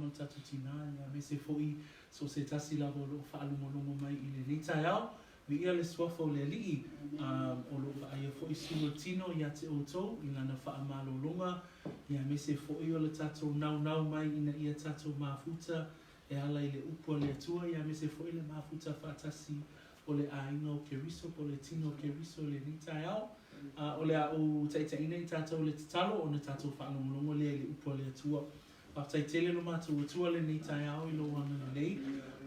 ma lo tatou tinā, ia, aemaise foi so o se tasi lava o lo o faalogologo mai i lenei taeao. Viia le Suafa o le Alii, a o lo o vaaia foi sulu o le tino ia te outou i lana faamalologa, ia, aemaise foi o le tatou naunau mai ina ia tatou mafuta e ala i le upu a le Atua, ia, aemaise foi le mafuta faatasi o le aiga o Keriso po o le tino o Keriso i lenei taeao. A o le a ou taitaiina i tatou i le tatalo ona tatou faalogologo lea i le upu a le Atua. Faafetai tele lo matou Atua lenei taeao i lou agalelei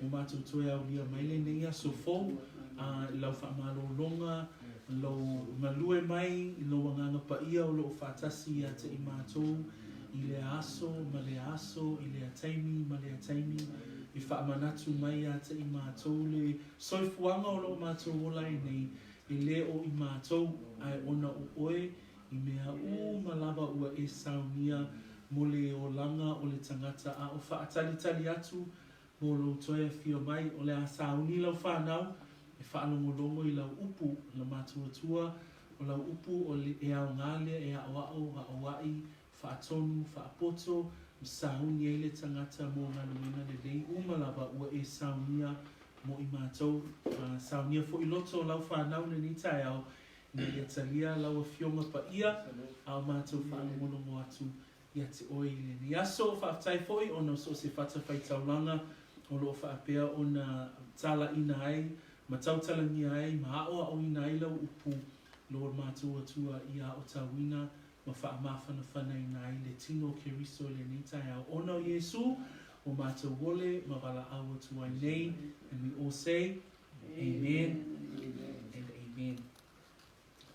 ua matou toe aulia mai lenei aso fou a i lau faamalologa, lou galue mai i lou Agaga Paia o lo o faatasi ia te i matou i lea aso ma lea aso, i lea taimi ma lea taimi, i faamanatu mai ia te i matou le soifuaga o lo o matou ola ai nei, e le o i matou, ae ona o oe, i mea uma lava ua e saunia mo le olaga o le tagata a o faatalitali atu mo lou toe afio mai, o le a sauni lau fanau e faalogologo i lau upu, lo matou Atua, o lau upu o le e aoga lea e aʻoaʻo, aʻoaʻi, faatonu, faapoto, ma sauni ai le tagata mo galuega lelei uma lava ua e saunia mo i matou. Saunia foi loto o lau fanau lenei taeao ina ia talia lau Afioga Paia a o matou faalogologo atu ia te oe i lenei aso. Faafetai foi ona o so o se fatafaitaulaga o lo o faapea ona talaiina ai ma tautalagia ai ma aʻoaʻoina ai lau upu lo matou Atua ia aotauina ma faamafanafanaina ai le tino o Keriso i lenei taeao ona o Iesu ua matou ole ma valaau atu ai nei. And we all say, Amen and amen.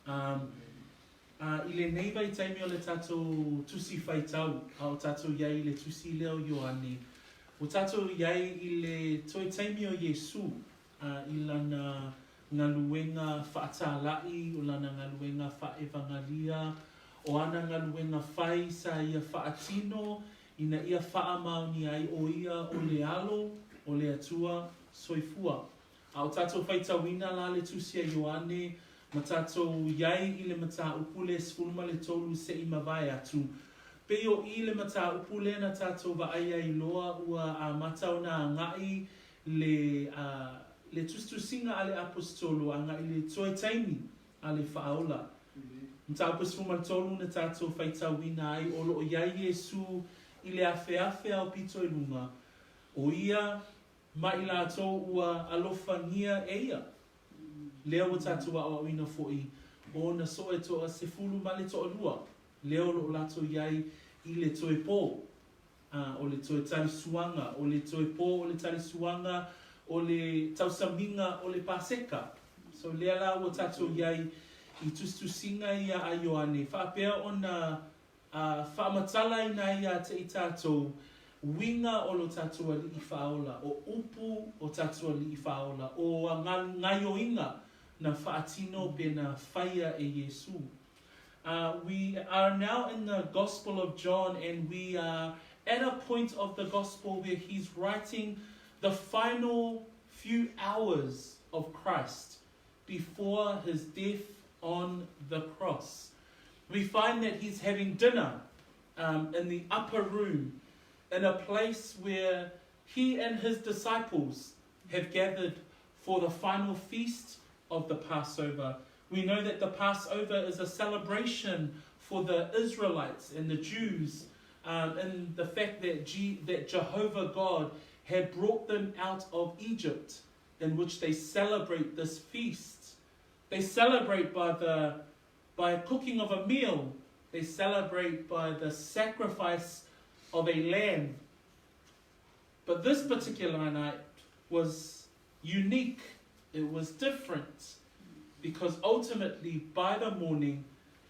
Um, a i lenei vaitaimi o le tatou tusi faitau, a o tatou i ai i le tusi lea o Ioane, ua tatou i ai i le toe taimi o Iesu a i lana galuega faatālaʻi, o lana galuega faaevagalia, o ana galuega fai sa ia faatino ina ia faamaonia ai ʻo ia o le Alo o le Atua soifua. A o tatou faitauina la le Tusi a Ioane ma tatou i ai i le mataupu lea 13 se i mavae atu, pei o i le mataupu lea na tatou vaai ai loa ua amata ona agaʻi le a le tusitusiga a le Aposetolo agaʻi le toe taimi a le Faaola. Mataupu 13 na tatou faitauina ai o lo o i ai Iesū i le afeafe aopito i luga, ʻo ia ma i latou ua alofagia e ia. Lea ua tatou aʻoaʻoina foi o ona soʻe toa 12, lea o lo o latou i ai i le toe pō. A, o le toe talisuaga, o le toe pō o le talisuaga, o le tausamiga o le Paseka. So lea la ua tatou i ai i tusitusiga ia a Ioane, faapea ona a, faamatalaina ai ia te i tatou uiga o lo tatou Alii Faaola, o upu o tatou Alii Faaola, o a gaioiga na faatino pe na faia e Iesu. Uh, we are now in the Gospel of John, and we are at a point of the Gospel where he's writing the final few hours of Christ before his death on the cross. We find that he's having dinner um, in the upper room, in a place where he and his disciples have gathered for the final feast of the Passover. We know that the Passover is a celebration for the Israelites and the Jews um, in the fact that, G- that Jehovah God had brought them out of Egypt, in which they celebrate this feast. They celebrate by the by cooking of a meal. They celebrate by the sacrifice of a lamb. But this particular night was unique. It was different. Because ultimately, by the morning,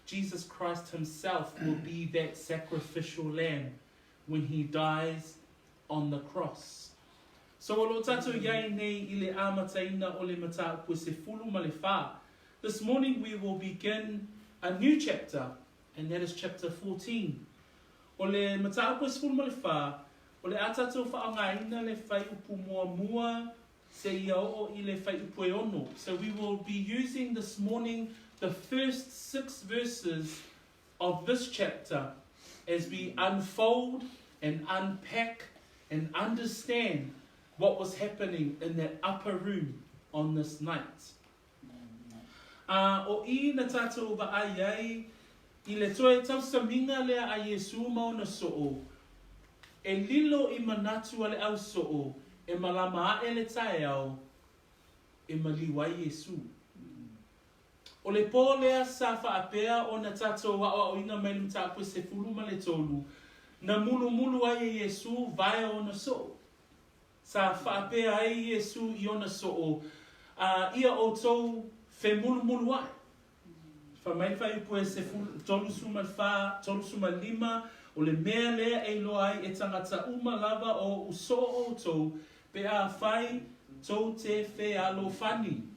Jesus Christ himself will be that sacrificial lamb when he dies on the cross. So o lo o tatou i ai nei i le amataina o le mataupu e 14. This morning we will begin a new chapter, and that is chapter 14. O le mataupu e 14, o le a tatou faaaogaina le fuaiupu muamua seia oo i le fuaiupu e ono. So we will be using this morning the first six verses of this chapter as we unfold and unpack and understand what was happening in that upper room on this night. A ʻo i na tātou vaai ai i le toe tausamiga lea a Iesū ma ona soo, e lilo i manatu a le au soo e malama aʻe le taeao e maliu ai Iesū. ʻO le pō lea sa faapea ona tātou aʻoaʻoina mai le mataupu e 13, na mulumulu ai e Iesū vae o ona soo. Sa faapea ai Iesū i ona soo, A ia ʻoutou femulumulu aʻe. Fai mai le fuaiupu e 34, 35, O le mea lea e iloa ai e tagata uma lava o oʻu soo ʻoutou, pe afai tou te fealofani.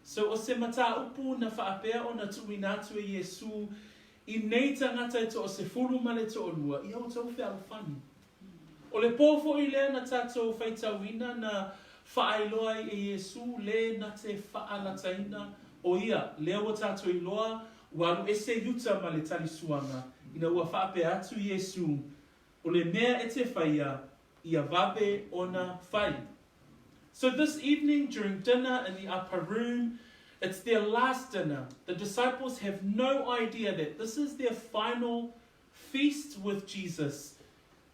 So ʻo se mataupu na faapea ona tuuina atu e Iesū i nei tagata e toasefulu ma le toalua, ia ʻoutou fealofani. ʻO le pō foʻi lea na tātou faitauina na faailoa ai e Iesū le na te faalataina ʻo ia, lea ua tātou iloa ua alu ese Iuta ma le talisuaga, ina ua faapea atu Iesū, ʻO le mea e te faia, ia vave ona fai. So this evening during dinner in the upper room, it's their last dinner. The disciples have no idea that this is their final feast with Jesus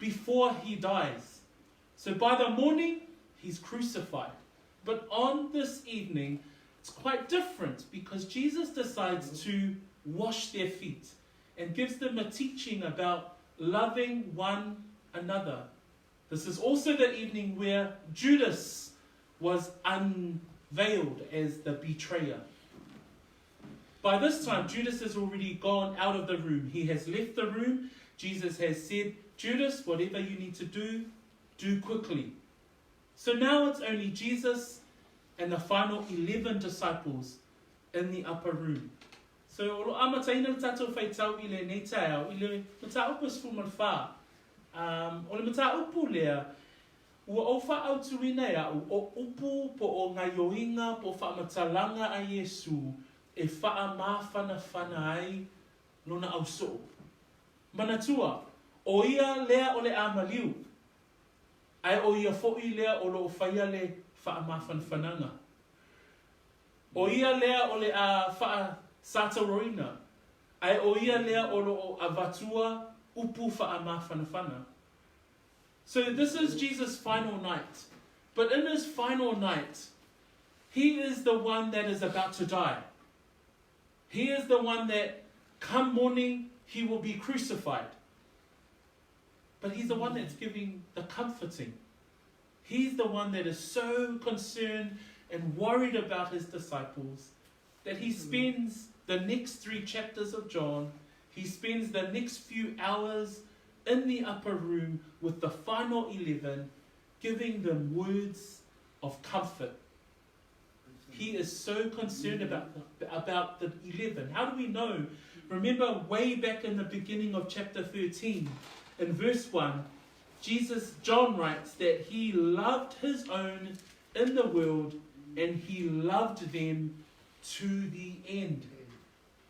before he dies. So by the morning, he's crucified. But on this evening, it's quite different because Jesus decides to wash their feet and gives them a teaching about loving one another. This is also the evening where Judas was unveiled as the betrayer. By this time, Judas has already gone out of the room. He has left the room. Jesus has said, Judas, whatever you need to do, do quickly. So now it's only Jesus and the final 11 disciples in the upper room. So, o lo amataina le tātou faitau i lenei taeao, i le mataupu e 14. Um, o le mataupu lea, Ua ou faaautuina e aʻu o upu po o gaioiga po o faamatalaga a Iesū e faamafanafana ai lona ausoo. Manatua, ʻo ia lea o le a maliu, ae ʻo ia foʻi lea o loo faia le faamafanafanaga. ʻO ia lea o le a faasatauroina, ae ʻo ia lea o loo avatua upu faamafanafana. So this is Jesus' final night. But in his final night, he is the one that is about to die. He is the one that, come morning, he will be crucified. But he's the one that's giving the comforting. He's the one that is so concerned and worried about his disciples that he spends the next three chapters of John, he spends the next few hours in the upper room with the final 11, giving them words of comfort. He is so concerned about the, about the 11. How do we know? Remember way back in the beginning of chapter 13, in verse 1, Jesus, John writes that he loved his own in the world and he loved them to the end.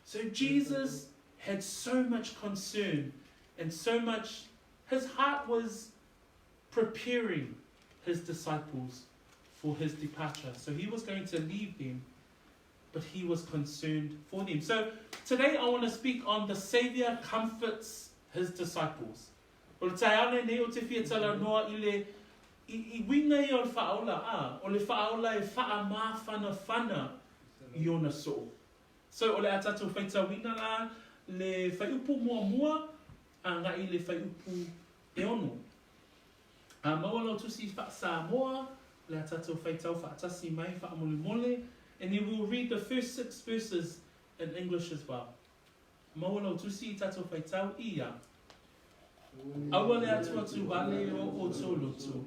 So Jesus had so much concern and so much, his heart was preparing his disciples for his departure. So he was going to leave them, but he was concerned for them. So today I want to speak on the Savior comforts his disciples. O le taeao lenei ou te fia talanoa i le i, i uiga ia o le faaola, a, o le faaola e faamafanafana i ona soo. So o le a tatou faitauina la le fuaiupu muamua agai i le fuaiupu e ono. A maua lau tusi faa-Samoa, o le a tatou faitau faatasi mai faamolemole, and then we'll read the first six verses in English as well. Maua lau tusi i tatou faitau i a. Aua le atuatu wale o outou loto,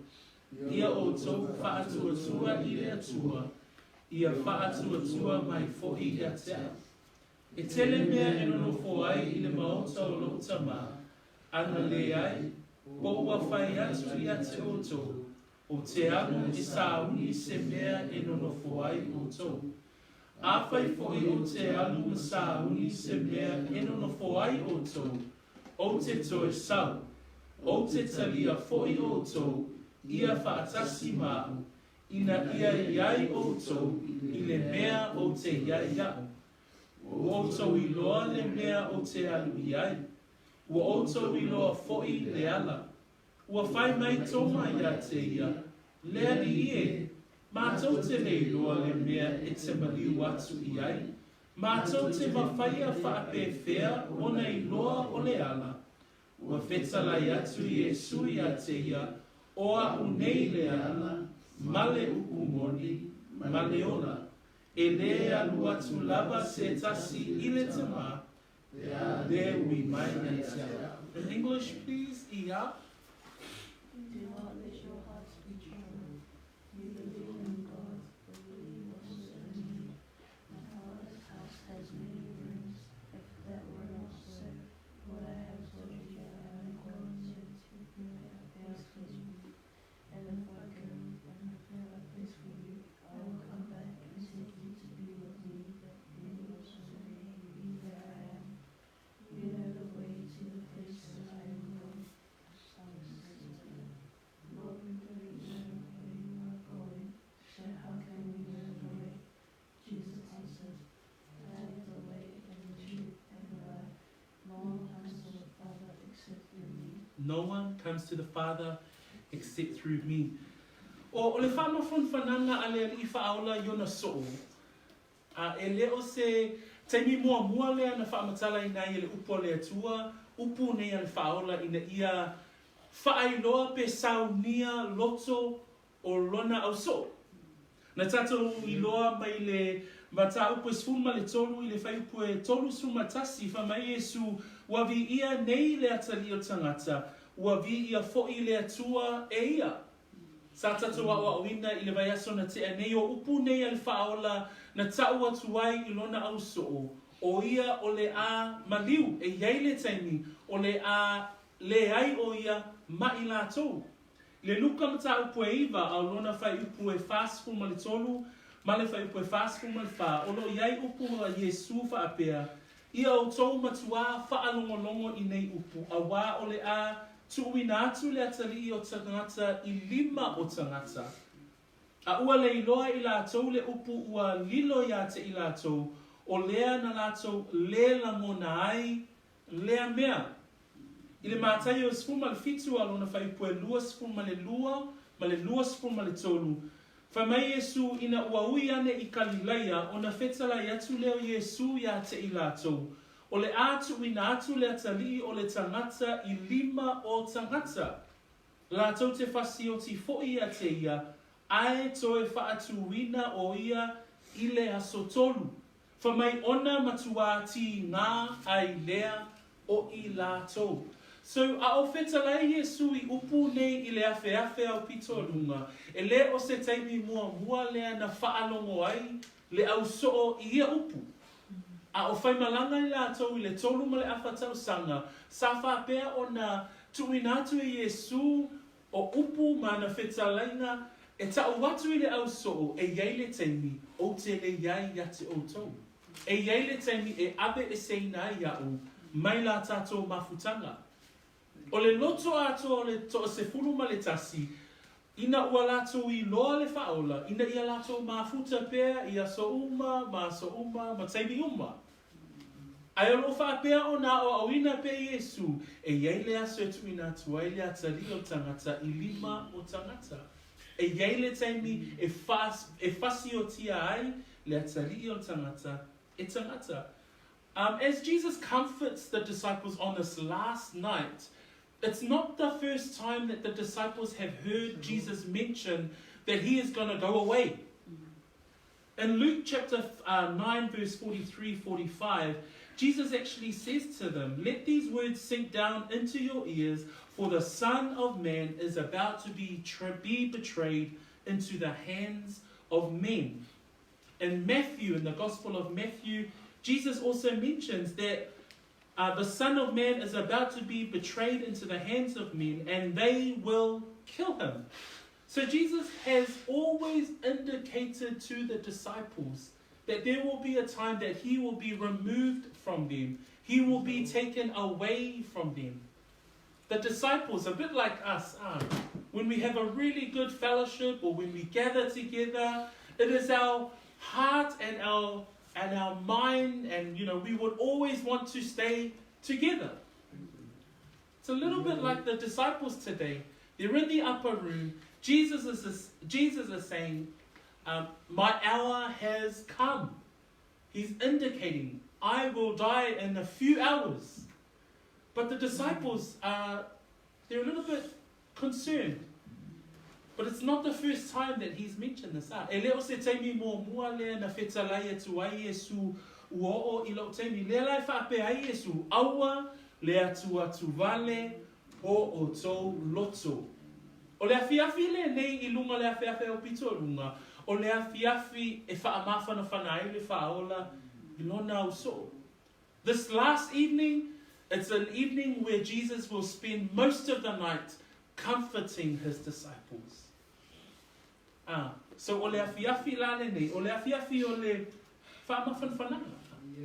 ia outou faatuatua i le Atua, ia faatuatua mai foʻi ia te au. E tele mea e nonofo ai i le maota o loʻu Tama, ana leai, po ua fai atu ia te outou, o te alu e sauni se mea e nonofo ai outou. Afai foʻi ou te alu ma sauni se mea e nonofo ai outou, ou te toe sau, ou te talia foʻi outou, Ia faatasi ma Aʻu, ina ia i ai ʻoutou i le mea ou te i ai Iaʻu. Ua ʻoutou iloa le mea ou te alu i ai, ua ʻoutou iloa foʻi le ala. Ua fai mai Toma iā te ia, Le Alii e, matou te le iloa le mea e te maliu atu i ai, matou te mafaia faapefea ona iloa o le ala. Ua fetalai atu Iesū iā te ia, O aʻu nei le ala, ma le upu moni, ma le ola. E lē alu atu lava se tasi i le Tamā, pe a lē ui mai ia te Aʻu. In English please, Ia. Do not let your hearts be troubled. You believe in God, believe also in me. My Father's house has many rooms. If that were not so, would I have told you that I am going there to prepare a place for you? And if I go and prepare a place for you, I will come back and take you to be with me, that you also may be where I am. You know the way to the place where I am going. Thomas said to him, Lord, we don't know where you are going, so how can we know the way? Jesus answered, I am the way and the truth and the life. No one comes to the Father except through me. No one comes to the Father except through me. O, o le faamafanafanaga a le Alii Faaola i ona soo, a e le o se taimi muamua lea na faamatalaina ai e le upu a le Atua, upu nei a le Faaola ina ia faailoa pe saunia loto o lona ausoo. Na tatou iloa mai le mataupu e 13 i le fuaiupu e 31, fai mai Iesu, Ua viia nei le atalii o le tagata, ua viia foʻi le Atua e ia. Sa tatou aʻoaʻoina i le vaiaso na tea nei o upu nei a le Faaola na taʻu atu ai i lona ausoo, ʻo ia o le a maliu, e i ai le taimi o le a leai ʻo ia ma i latou. I le Luka mataupu e 9, a o lona fuaiupu e 43 ma le fuaiupu e 44, o lo o i ai upu a Iesū faapea, Ia ʻoutou matuā faalogologo i nei upu, auā o le a tuuina atu le atalii o tagata i lima o tagata. A ua le iloa i latou le upu ua lilo iā te i latou, o lea na latou lē lagona ai lea mea. I le Mataio e 17 a o lona fuaiupu e 22 ma le 23, fai mai Iesū ina ua ui ane i Kalilaia ona fetalai atu lea o Iesū iā te i latou, o le a tuuina atu le atalii o le tagata i lima o tagata. Latou te fasioti foʻi ia te ia, ae toe faatūina o ia i le aso tolu. Fai mai ona matuā tīgā ai lea o i latou. So, a o fetalai Iesū i upu nei i le afeafe ao pito luga, e le o se taimi muamua lea na faalogo ai le ausoo i ia upu. A o faimalaga i latou i le 3 ma le afa tausaga, sa faapea ona tuuina atu e Iesū o upu ma ana fetalaiga e taʻu atu i le ausoo e i ai le taimi ou te le i ai ia te ʻoutou. E i ai le taimi e aveeseina ai iaʻu mai la tatou mafutaga. O le loto atoa o le toasefulu ma le tasi, ina ua latou iloa le Faaola, ina ia latou mafuta pea i aso uma ma aso uma ma taimi uma. Ae o lo o faapea ona aʻoaʻoina pea Iesū, e i ai le aso e tuuina atu ai le atalii o le tagata i lima o tagata. E i ai le taimi e e fasiotia ai le atalii o le tagata e tagata. As Jesus comforts the disciples on this last night, it's not the first time that the disciples have heard Jesus mention that he is going to go away. In Luke chapter 9, verse 43 45, Jesus actually says to them, Let these words sink down into your ears, for the Son of Man is about to be, be betrayed into the hands of men. In Matthew, in the Gospel of Matthew, Jesus also mentions that the Son of Man is about to be betrayed into the hands of men and they will kill him. So Jesus has always indicated to the disciples that there will be a time that he will be removed from them. He will be taken away from them. The disciples, a bit like us, are. When we have a really good fellowship or when we gather together, it is our heart and our and our mind and you know we would always want to stay together. It's a little bit like the disciples today. They're in the upper room. Jesus is, Jesus is saying, um, My hour has come. He's indicating, I will die in a few hours. But the disciples are, they're a little bit concerned. But it's not the first time that he's mentioned this. Ah. E le o se taimi muamua lea na fetalai atu ai Iesu ua oo i lou taimi. Lea la e faapea ai Iesu, aua le atuatuvale o outou loto. O le afiafi lenei i luga o le afeafe aupito o luga, o le afiafi e faamafanafana ai le Faaola i lona ausoo. This last evening, it's an evening where Jesus will spend most of the night comforting his disciples. Ah, so o le afiafi la lenei, o le afiafi o le faamafanafanaga.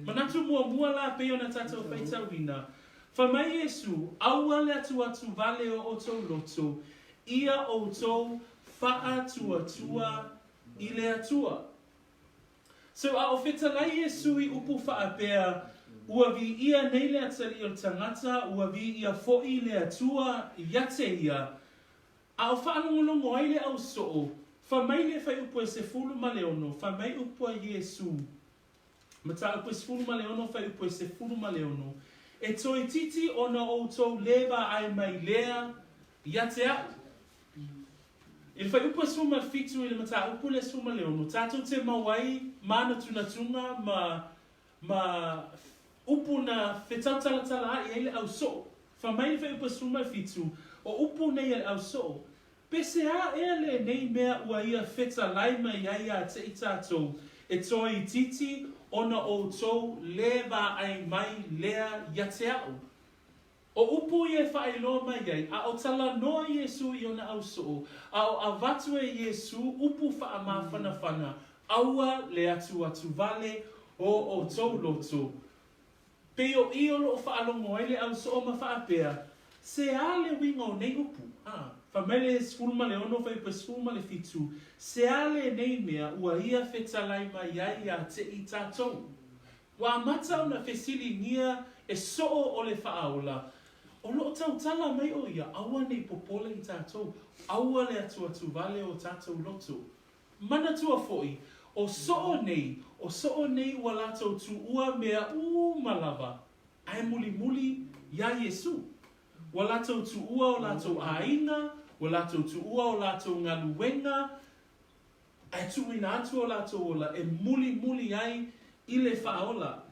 Manatu muamua la pei ona tatou faitauina, Fai mai Iesu, Aua le atuatuvale o outou loto, ia outou faatuatua i le Atua. So a o fetalai Iesu i upu faapea, Ua viia nei le atalii o le tagata, ua viia foʻi le Atua ia te ia, A o faalogologo ai le au soo, fai mai le fuaiupu e 16, fai mai upu a Iesu, Mataupu e 16, fuaiupu e 16, E toeitiiti ona outou le vaai mai lea ia te a'u. I le fuaiupu e 17 i le mataupu le 16, tatou te mau ai mānatunatuga ma ma upu na fetautalatala aʻe ai le au soo. Fai mai le fuaiupu e 17, O upu nei a le au soo, Pe se a ea lenei mea ua ia fetalai mai ai ia te i tatou, e toeitiiti ona outou le vaai mai lea ia te a'u. O upu ia e faailoa mai ai, a o talanoa Iesu i ona ausoo, a o avatu e Iesu upu faamafanafana, aua le atuatuvale o outou loto. Pei o i o loo faalogo ai le ausoo ma faapea, Se a le uiga o nei upu? A, fai mai le 16 fuaiupu e 17, Se a lenei mea ua ia fetalai mai ai ia te i tatou? Ua amata ona fesiligia e soo o le Faaola, O loo tautala mai o ia, aua nei popole i tatou, aua le atuatuvale o tatou loto. Manatua foi, o soo nei, o soo nei ua latou tuua mea uma lava, ae mulimuli iā Iesu. Ua latou tuua o latou aiga, ua latou tuua o latou galuega, ae tuuina atu o latou ola e mulimuli ai i le Faaola.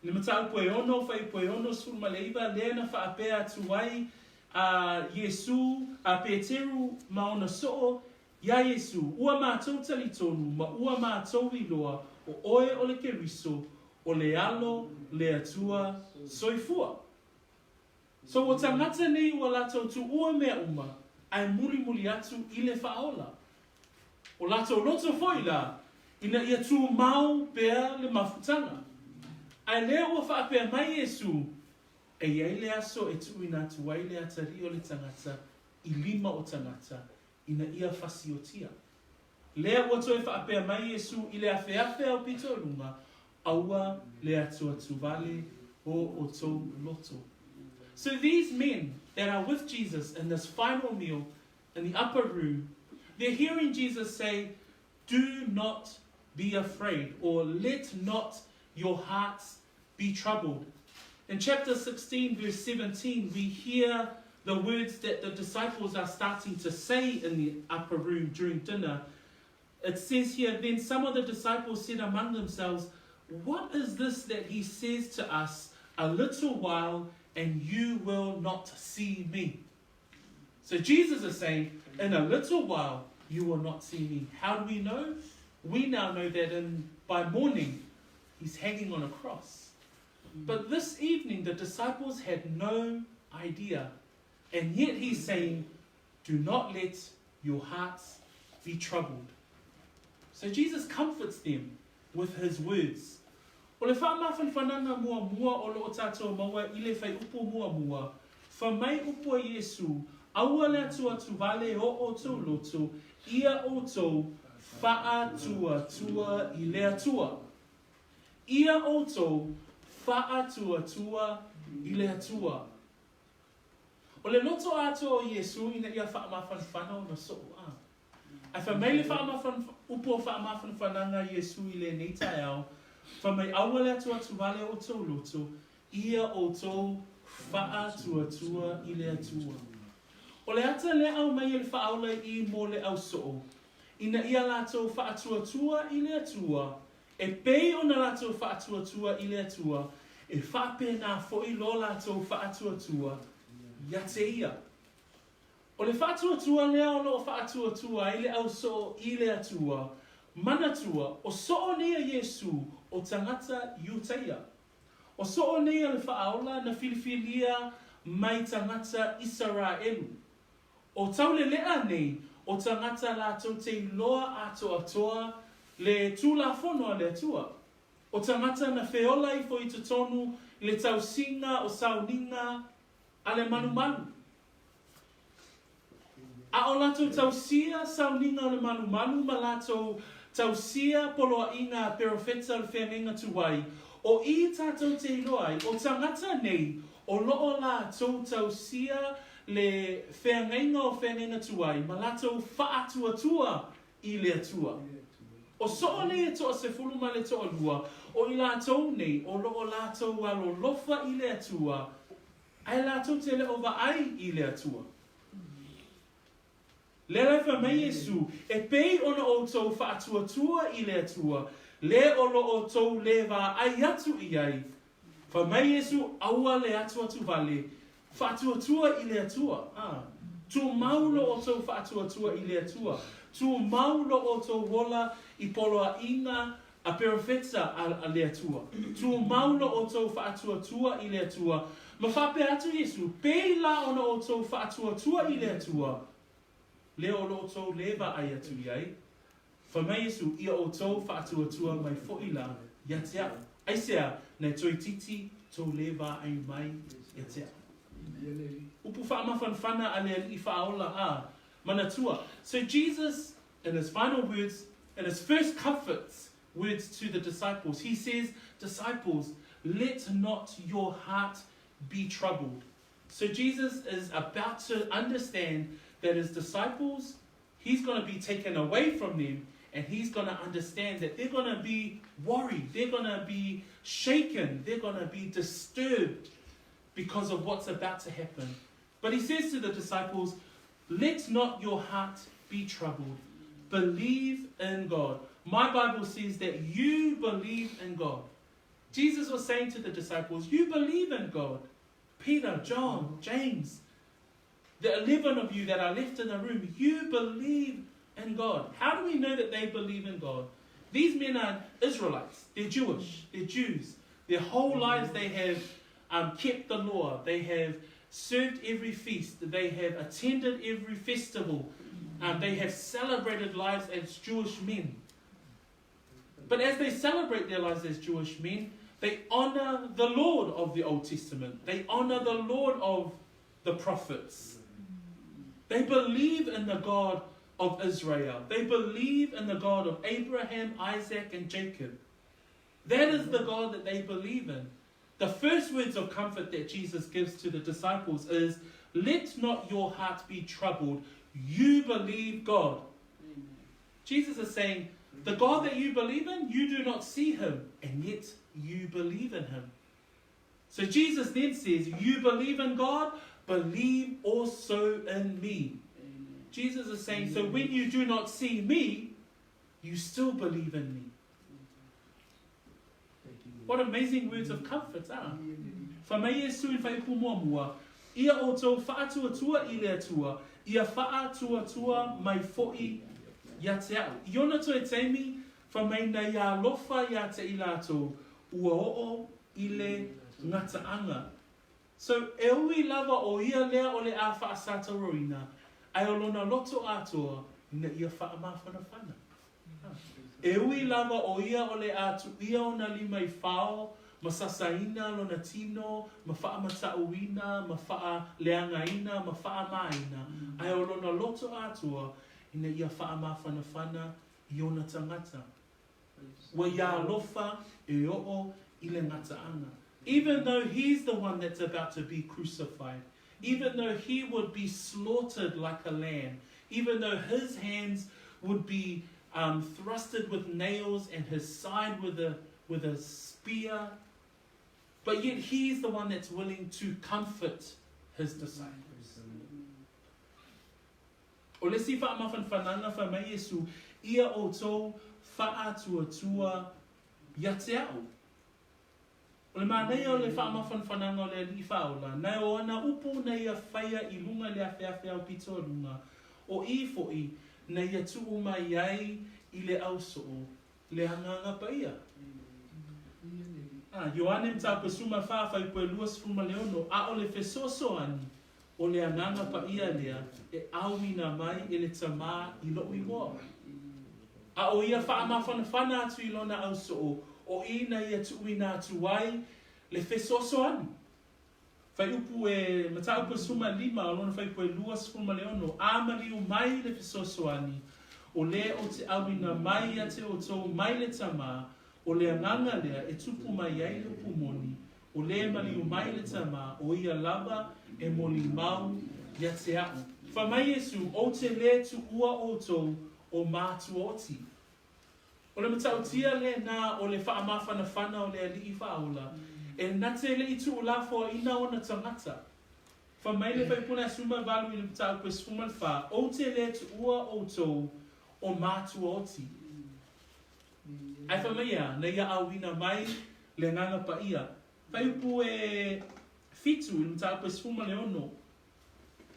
I le mataupu e ono, fuaiupu e 69, lea na faapea atu ai a Iesu, a Peteru ma ona soo, iā Iesu, Ua matou talitonu ma ua matou iloa o oe o le Keriso, o le Alo le Atua soifua. So ua tagata nei ua latou tuua mea uma, ae mulimuli atu i le Faaola. O latou loto foi la, ina ia tumau pea le mafutaga. Ae lea ua faapea mai Iesu, E i ai le aso e tuuina atu ai le atalii o le tagata i lima o tagata, ina ia fasiotia. Lea ua toe faapea mai Iesu i le afeafe aupito o luga, Aua le atuatuvale o outou loto. So these men that are with Jesus in this final meal in the upper room, they're hearing Jesus say, Do not be afraid, or let not your hearts be troubled. In chapter 16, verse 17, we hear the words that the disciples are starting to say in the upper room during dinner. It says here, Then some of the disciples said among themselves, What is this that he says to us, A little while, and you will not see me? So Jesus is saying, In a little while, you will not see me. How do we know? We now know that in by morning, he's hanging on a cross. But this evening, the disciples had no idea. And yet he's saying, Do not let your hearts be troubled. So Jesus comforts them with his words. O le faamafanafanaga muamua o loo tatou maua i le fuaiupu muamua, Fai mai upu a Iesū, Aua le atuatuvale o ʻoutou loto, ia ʻoutou faatuatua i le Atua. Ia ʻoutou faatuatua i le Atua. O le loto atoa o Iesū ina ia faamafanafana ona soʻo a. Ae fai mai le faamafan, upu o faamafanafanaga a Iesū i lenei taeao, fai mai aua le atuatuvale o outou loto, ia outou faatuatua i le Atua. O le ata lea aumai e le Faaola i mo le au soo, ina ia latou faatuatua i le Atua, e pei ona latou faatuatua i le Atua, e faapena foi lo latou faatuatua ia te Ia. O le faatuatua lea o lo o faatuatua ai le au soo i le Atua, manatua, o soo nei a Iesū o tagata Iutaia. O soo nei a le Faaola na filifilia mai tagata Isaraelu. O tauleleʻa nei o tagata latou te iloa atoatoa le Tulafono a le Atua. O tagata na feola ifo i totonu i le tausiga o sauniga a le malumalu. A o latou tausia sauniga o le malumalu ma latou tausia poloaiga a perofeta o le feagaiga tuai, o i tatou te iloa ai, o tagata nei o lo o latou tausia le feagaiga o feagaiga tuai ma latou faatuatua i le Atua. O soo nei e toasefulu ma le toalua, o i latou nei o lo o latou alolofa i le Atua, Ae latou te le o vaai i le Atua. Lea la e fai mai Iesu, E pei ona outou faatuatua i le Atua, le o lo outou le vaai atu i ai. Fai mai Iesu, Aua le atuatuvale, faatuatua i le Atua. A. Tumau lo outou faatuatua i le Atua. Tumau lo outou ola i poloaiga A perofeta a le Atua. Tumau lo outou faatuatua i le Atua, ma faapea atu Iesu, Pei la ona outou faatuatua i le Atua, lea o lo outou le vaai atu i ai. Fai mai Iesu, Ia outou faatuatua mai foi la ia te a'u. Aisea, na e toeititi tou le vaai mai ia te a'u. Upu faamafanafana a le Alii Faaola a, manatua. So Jesus in his final words, in his first comforts words to the disciples, he says, Disciples, let not your heart be troubled. So Jesus is about to understand that his disciples, he's going to be taken away from them and he's going to understand that they're going to be worried, they're going to be shaken, they're going to be disturbed because of what's about to happen. But he says to the disciples, Let not your heart be troubled. Believe in God. My Bible says that you believe in God. Jesus was saying to the disciples, You believe in God. Peter, John, James, the 11 of you that are left in the room, you believe in God. How do we know that they believe in God? These men are Israelites. They're Jewish. They're Jews. Their whole lives they have um, kept the law. They have served every feast. They have attended every festival. Um, they have celebrated lives as Jewish men. But as they celebrate their lives as Jewish men, they honor the Lord of the Old Testament. They honor the Lord of the prophets. They believe in the God of Israel. They believe in the God of Abraham, Isaac, and Jacob. That is the God that they believe in. The first words of comfort that Jesus gives to the disciples is, Let not your heart be troubled. You believe God. Amen. Jesus is saying, The God that you believe in, you do not see him, and yet you believe in him. So Jesus then says, You believe in God, believe also in me. Amen. Jesus is saying, So when you do not see me, you still believe in me. What amazing words of comfort, ah. Fai mai Iesu i le faaiupu muamua, Ia outou faatuatua i le Atua, ia faatuatua mai foi ia te a'u. I ona toe taimi, fai mai na ia alofa ia te i latou, ua oo i le gataaga. So, e ui lava o ia lea o le a faasatauroina, ae o lona loto atoa ina ia faamafanafana. E ui lava o ia o le a tuia ona lima i fao ma sasaina lona tino, ma faamataʻuina, ma faaleagaina, ma faamāina, ae o lona loto atoa ina ia faamafanafana i ona tagata. Ua ia alofa e oo i le gataaga. Even though he's the one that's about to be crucified, even though he would be slaughtered like a lamb, even though his hands would be um, thrusted with nails and his side with a, with a spear, but yet he's the one that's willing to comfort his disciples. O le isi faamafanafanaga fai mai Iesu, Ia outou faatuatua ia te a'u. O le manaia o le faamafanafanaga o le Alii Faaola, na o ana upu na ia faia i luga i le afeafe aupito o luga, o i foʻi na ia tuu mai ai i le ausoo le Agaga Paia. A, Ioane Mataupu e 14 fuaiupu e 26, A o le fesoasoani o le Agaga Paia lea e auina mai e le Tamā i loʻu igoa. A o ia faamafanafana atu i lona ausoo, o i na ia tuuina atu ai le fesoasoani. Fuaiupu e, Mataupu e 15, o lona fuaiupu e 26, A maliu mai le fesoasoani, o lē ou te auina mai ia te outou mai le Tamā, o le Agaga lea e tupu mai ai le upu moni, o lē maliu mai le Tamā, o ia lava e molimau ia te a'u. Fai mai Iesu, Ou te lē tuua outou o mātua oti. O le matautia lena o le faamafanafana o le Alii Faaola, e na te leʻi tuulafoaina ona tagata. Fai mai le Fuaiupu 18 i le mataupu e 14, Ou te lē tuua outou o mātua oti. Ae fai mai e a, na ia auina mai le Agaga Paia. Fuaiupu e 7 i le mataupu e 16,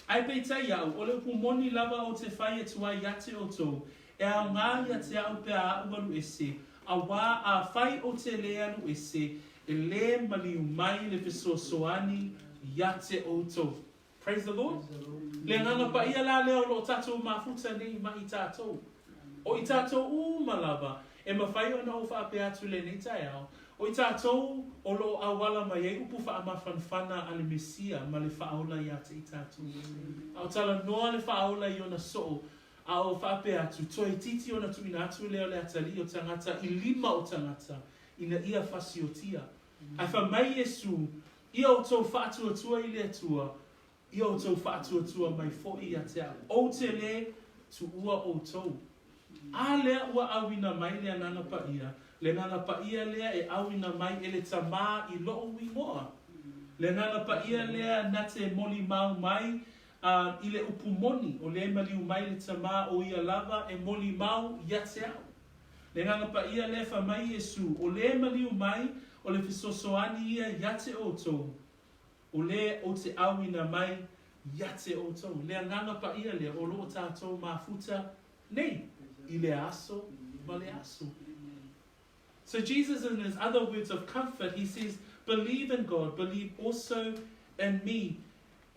Ae peitai a'u, o le upu moni lava ou te fai atu ai ia te outou, e aogā ia te a'u pe a a'u alu ese, auā afai ou te lē alu ese, e lē maliu mai le fesoasoani ia te outou. Praise the Lord. Le Agaga Paia la lea o lo o tatou mafuta nei ma i tatou. O i tatou uma lava, e mafai ona ou faapea atu lenei taeao, o i tatou o lo o auala mai ai upu faamafanafana a le Mesia ma le Faaola ia te i tatou. A o talanoa le Faaola i ona soo, a o faapea atu, toeitiiti ona tuuina atu lea o le atalii o tagata i lima o tagata, ina ia fasiotia. Ae fai mai Iesu, Ia outou faatuatua i le Atua, Ia outou faatuatua mai foi ia te a'u, ou te lē tuua outou. A lea ua auina mai le Agaga Paia, le Agaga Paia lea e auina mai e le Tamā i loʻu igoa. Le Agaga Paia lea na te molimau mai a i le upu moni, o lē maliu mai le Tamā o ia lava e molimau ia te a'u. Le Agaga Paia lea fai mai Iesu, o lē maliu mai o le fesoasoani ia ia te outou, O lē ou te auina mai ia te outou le Agaga Paia lea o lo o tatou mafuta nei i le aso ma le aso. So Jesus in his other words of comfort he says believe in God, believe also in me.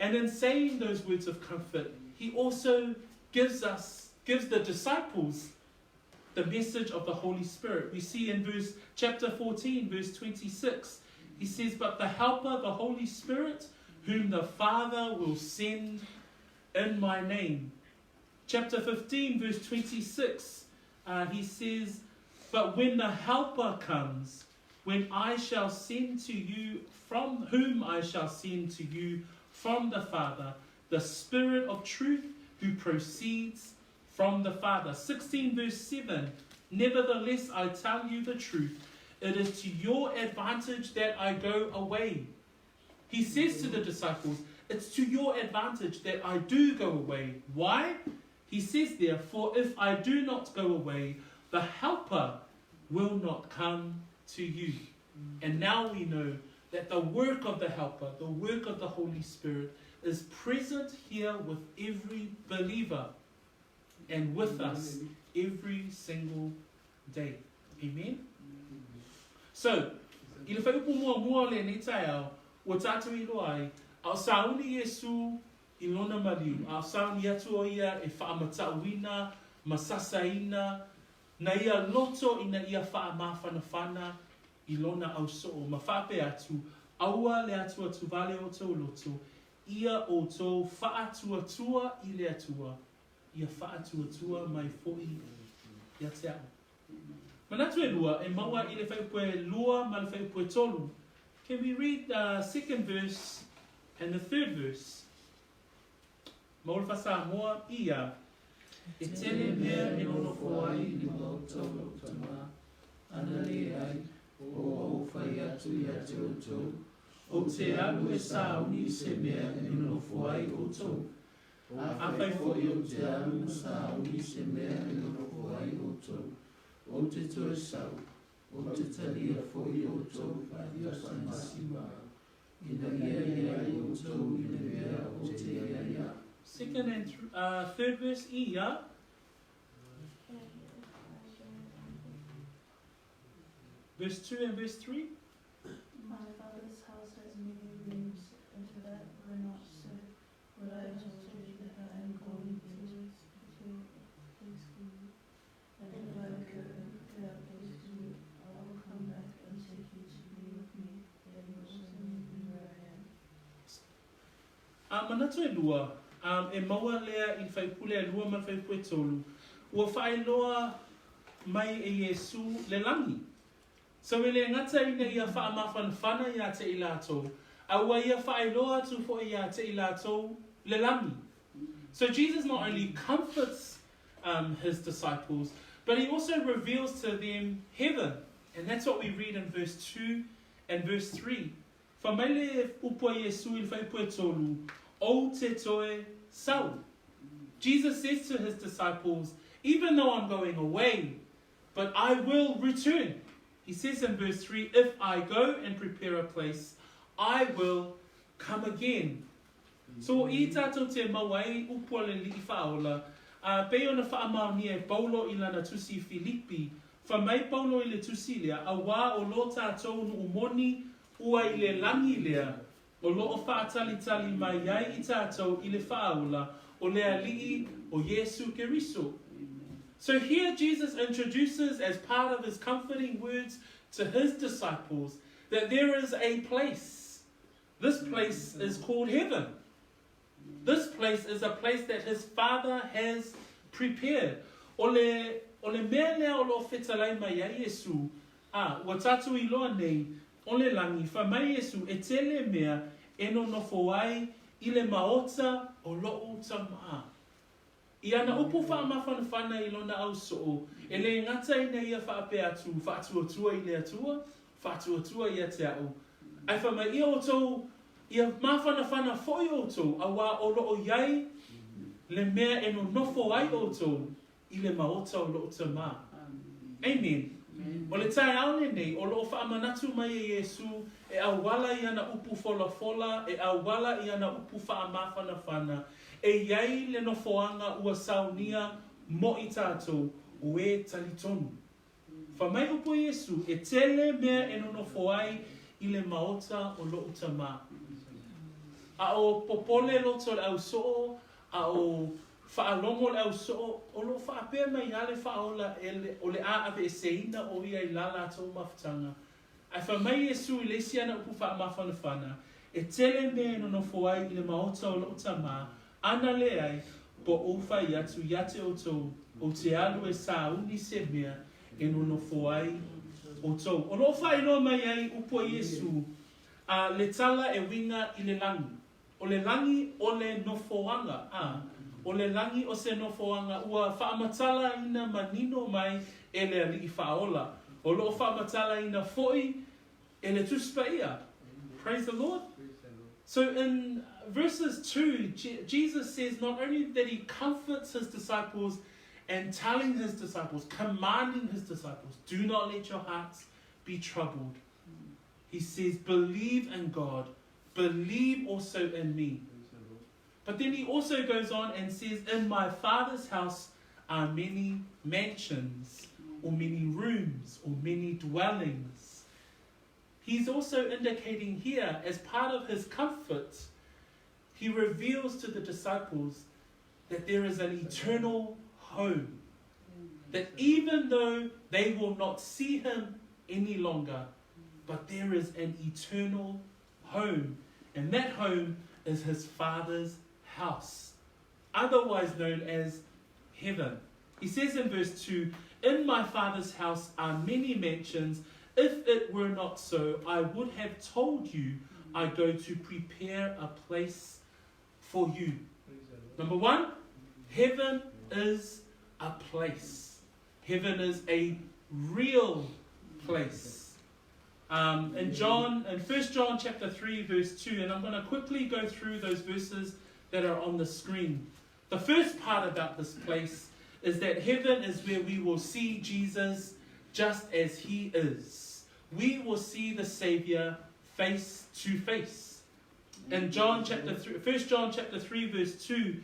And in saying those words of comfort he also gives us gives the disciples the message of the Holy Spirit. We see in verse chapter 14 verse 26 he says but the helper the Holy Spirit whom the Father will send in my name. Chapter 15 verse 26 uh, he says but when the helper comes when I shall send to you from whom I shall send to you from the Father the Spirit of truth who proceeds from the Father. 16 verse 7 Nevertheless, I tell you the truth. It is to your advantage that I go away. He says to the disciples, It's to your advantage that I do go away. Why? He says there, For if I do not go away, the Helper will not come to you. And now we know that the work of the Helper, the work of the Holy Spirit, is present here with every believer and with us every single day. Amen? So, i le fuaiupu muamua o lenei taeao, ua tatou iloa ai, a o sauni Iesu i lona maliu, a o sauni atu o ia e faamataʻuina ma sasaina na ia loto ina ia faamafanafana i lona ausoo ma faapea atu, Aua le atuatuvale outou loto, ia outou faatuatua i le Atua, ia faatuatua mai foi ia te a'u. Manatu e lua e maua i le fuaiupu e lua ma le fuaiupu e tolu. Can we read the second verse and the third verse? Maua le Faa-Samoa, ia. E tele mea e nonofo ai i le maota o lou tama, ana leai, ua ou fai atu ia te outou, ou te alu e sauni i se mea e nonofo ai outou. Afai foi ou te alu ma sauni i se mea e nonofo ai outou, ou te toe sau, ou te talia foi outou faatasitasi ma au, ina ia i ai outou i le mea ou te i ai au. Second and third verse, ia. Verse 2 and verse 3. My Father's house has many rooms. If that were not so, would I have told you that I am going to prepare a place for you? And if I go and prepare a place for you, I will come back and take you to be with me, that you also may be where I am. A manatu e lua, a e maua lea i le fuaipule e lua ma le fuaiupu e tolu, ua faailoa mai e Iesū le lagi. So e le gata ina ia faamafanafana iā te i latou, a ua ia faailoa atu foi iā te i latou le lagi. So Jesus not only comforts um, his disciples, but he also reveals to them heaven. And that's what we read in verse 2 and verse 3. Fai mai le upu a Iesū i le fuaiupu e tolu, Ou te toe sau. Jesus says to his disciples, Even though I'm going away, but I will return. He says in verse 3, If I go and prepare a place, I will come again. So i tātou te mau ai upu a le Alii Faaola, a pei ona faamaonia e Paulo i lana tusi i Filipi, fai mai Paulo i le tusi lea, auā o lo tātou nuu moni ua i le lagi lea, o lo o faatalitali mai ai i tātou i le faaola o le Alii o Iesu Keriso. So here Jesus introduces as part of his comforting words to his disciples that there is a place. This place is called heaven. This place is a place that his Father has prepared. O le, o le mea lea o lo o fetalai mai ai Iesu, a, ua tatou iloa nei, o le lagi, fai mai Iesu, e tele mea e nonofo ai i le maota o loʻu tama. I ana upu faamafanafana i lona ausoo, e le gata ina ia faapea atu, Faatuatua i le Atua, faatuatua ia te a'u. Ae fai mai, Ia outou, ia mafanafana foi outou, auā o loo i ai le mea e nonofo ai outou i le maota o loʻu Tamā. Amen. O le taeao lenei, o loo faamanatu mai e Iesu e auala i ana upu folafola, e auala i ana upu faamafanafana, E i ai le nofoaga ua saunia mo i tatou, o e talitonu. Fai mai upu Iesu, e tele mea e nonofo ai i le maota o loʻu Tamā. A o popole loto le ausoo, a o faalogo le ausoo, o loo faapea mai a le Faaola e le, o le a aveeseina o ia i la latou mafutaga. Ae fai mai Iesu i le isi ana upu faamafanafana, E tele mea e nonofo ai i le maota o loʻu Tamā, ana leai, po ou fai atu ia te outou, ou te alu e sauni se mea e nonofo ai outou. O loo faailoa mai ai upu a Iesu, a le tala e uiga i le lagi. O le lagi o le nofoaga, a o le lagi o se nofoaga ua faamatalaina manino mai e le Alii Faaola. O loo faamatalaina foi e le Tusi Paia. Praise the Lord. So in verses 2, Jesus says not only that he comforts his disciples and telling his disciples, commanding his disciples, do not let your hearts be troubled. He says, believe in God, believe also in me. But then he also goes on and says, in my Father's house are many mansions, or many rooms, or many dwellings. He's also indicating here, as part of his comfort, he reveals to the disciples that there is an eternal home. That even though they will not see him any longer, But there is an eternal home, and that home is his Father's house, otherwise known as heaven. He says in verse 2 In my Father's house are many mansions. If it were not so, I would have told you, I go to prepare a place for you. Number one, heaven is a place. Heaven is a real place. Um, in John, in 1 John chapter 3, verse 2, and I'm going to quickly go through those verses that are on the screen. The first part about this place is that heaven is where we will see Jesus just as he is. We will see the Savior face to face. In John chapter 3, 1 John chapter 3, verse 2,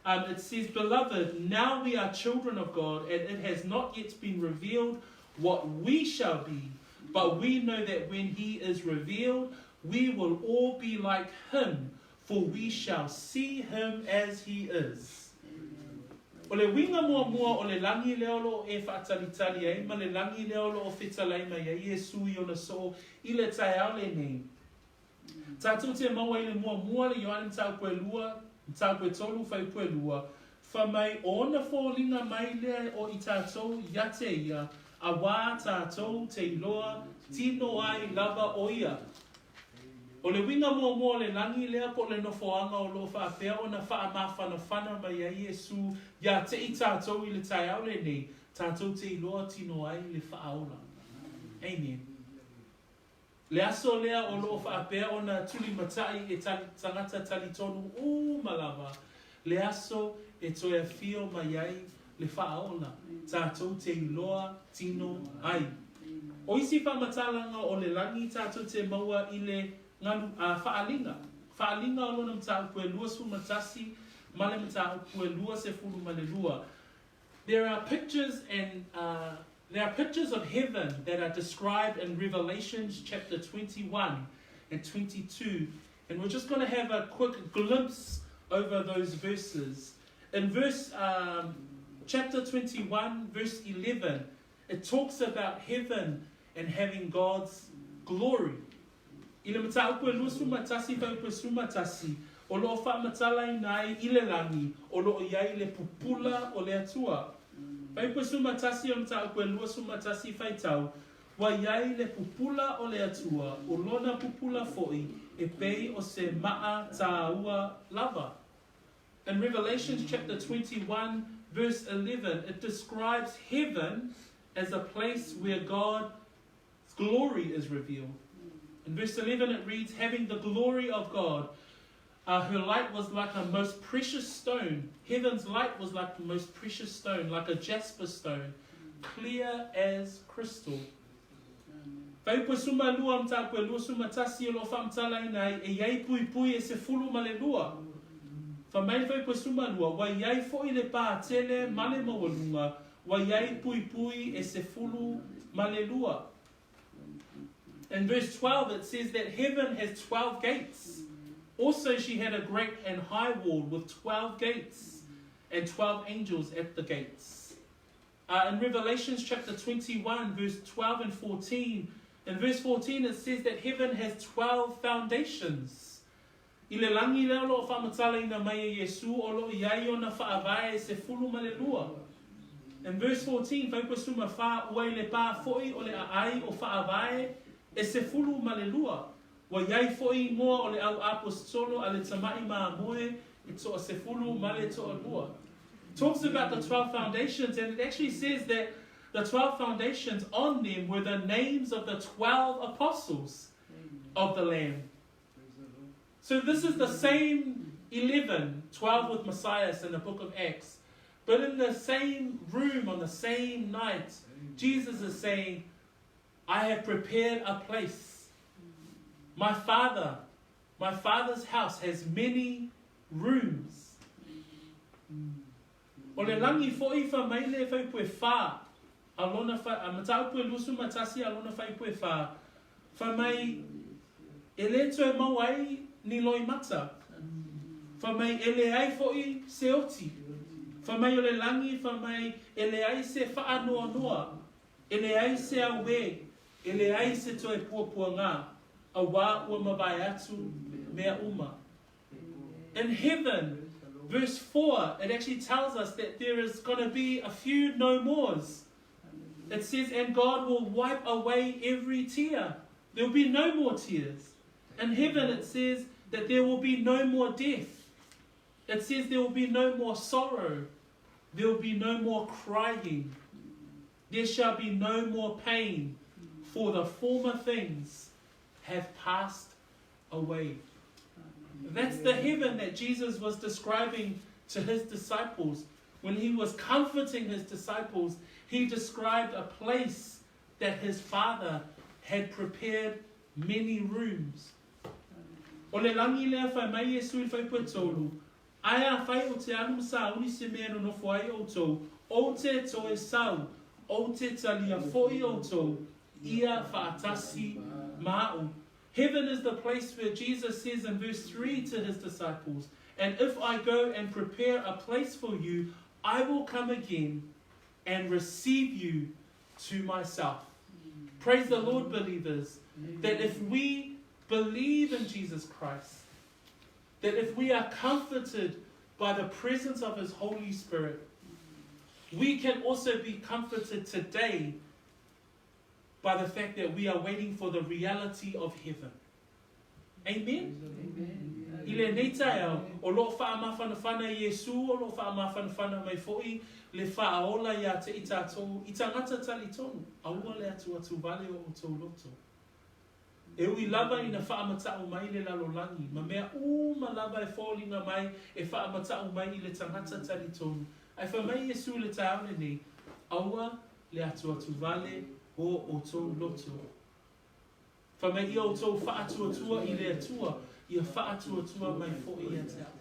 um, it says, Beloved, now we are children of God, and it has not yet been revealed what we shall be. But we know that when he is revealed, we will all be like him, for we shall see him as he is. O le uiga muamua o le lagi lea o lo o e faatalitali ai ma le lagi lea o lo o fetalai mai ai Iesu i ona soo i le taeao lenei. Tatou te maua i le muamua le Ioane Mataupu e lua, Mataupu e tolu, Fuaiupu e lua, fa mai o ona foliga mai lea o i tatou ia te ia, auā tatou te iloa tino ai lava o ia. O le uiga muamua o le lagi lea po o le nofoaga o lo o faapea ona faamafanafana mai ai Iesu ia te i tatou i le taeao lenei, tatou te iloa tino ai le Faaola. Amen. Le aso lea o lo o faapea ona tulimatai e tali, tagata talitonu uma lava, le aso e toe afio mai ai le Faaola, tatou te iloa tino ai. O isi faamatalaga o le lagi tatou te maua i le galu, a, Faaliga. Faaliga o lona mataupu e 21 ma le mataupu e 22. There are pictures and uh, there are pictures of heaven that are described in Revelations chapter 21 and 22. And we're just going to have a quick glimpse over those verses. In verse um, chapter 21, verse 11, it talks about heaven and having God's glory. I le mataupu e 21 fuaiupu e 11, o lo o faamatalaina ai i le lagi o lo o i ai le pupula o le Atua. Fuaiupu e 11 o le mataupu e 21 faitau, Ua i ai le pupula o le Atua, o lona pupula foi e pei o se maa tāua lava. In Revelations chapter 21 verse 11, it describes heaven as a place where God's glory is revealed. In verse 11 it reads, Having the glory of God, uh, her light was like a most precious stone. Heaven's light was like the most precious stone, like a jasper stone, clear as crystal. Fuaiupu e 12 mataupu e 21 o lo o faamatalaina ai e i ai puipui e sefulu ma le lua. Fai mai le fuaiupu e 12, ua i ai foi le pā tele ma le maualuga, ua i ai puipui e sefulu ma le lua. In verse 12 it says that heaven has 12 gates. Also she had a great and high wall with 12 gates and 12 angels at the gates. Uh, in Revelations chapter 21, verse 12 and 14, in verse 14 it says that heaven has 12 foundations. I le lagi lea o lo o faamatalaina mai e Iesu o lo o i ai ona faavae e sefulu ma le lua. In verse 14, fuaiupu e 14, ua i le pā foi o le aai o faavae e sefulu ma le lua. Ua i ai foi igoa o le au aposetolo a le tama'i mamoe e toasefulu ma le toalua. Talks about the 12 foundations and it actually says that the 12 foundations on them were the names of the 12 apostles of the Lamb. So this is the same 11, 12 with Messiah in the book of Acts. But in the same room on the same night, Jesus is saying, I have prepared a place. My father, my father's house has many rooms. O le lagi foi fai mai le fuaiupu e fa, a lona fa, a mataupu e 21 a lona fuaiupu e fa, fai mai e le toe maua ai ni loimata. Fai mai e leai foi se oti. Fai mai o le lagi fai mai e leai se faanoanoa, e leai se auē, E leai se toe puapuagā, auā ua mavae atu mea uma. In heaven, verse 4, it actually tells us that there is going to be a few no mores. It says, and God will wipe away every tear. There will be no more tears. In heaven, it says that there will be no more death. It says there will be no more sorrow. There will be no more crying. There shall be no more pain, for the former things have passed away. That's the heaven that Jesus was describing to his disciples. When he was comforting his disciples, he described a place that his Father had prepared many rooms. O le lagi lea fai mai Iesu i le faipuetolu, Ae afai ou te alu ma sauni se mea e nonofo ai outou, ou te toe sau, ou te talia foi outou ia faatasi ma a'u. Heaven is the place where Jesus says in verse 3 to his disciples, And if I go and prepare a place for you, I will come again and receive you to myself. Praise the Lord, believers, that if we believe in Jesus Christ, that if we are comforted by the presence of His Holy Spirit, we can also be comforted today by the fact that we are waiting for the reality of heaven. Amen? Amen. I lenei taeao, o lo o faamafanafana Iesu, o lo o faamafanafana mai foi le Faaola iā te i tatou, i tagata talitonu, aua le atuatu vale o outou loto. E ui lava ina faamata'u mai le lalolagi, ma mea uma lava e foliga mai e faamata'u mai i le tagata talitonu, ae fai mai Iesu i le taeao lenei, Aua le atuatu vale o outou loto. Fai mai ia outou faatuatua i le Atua, ia faatuatua mai foi ia te au.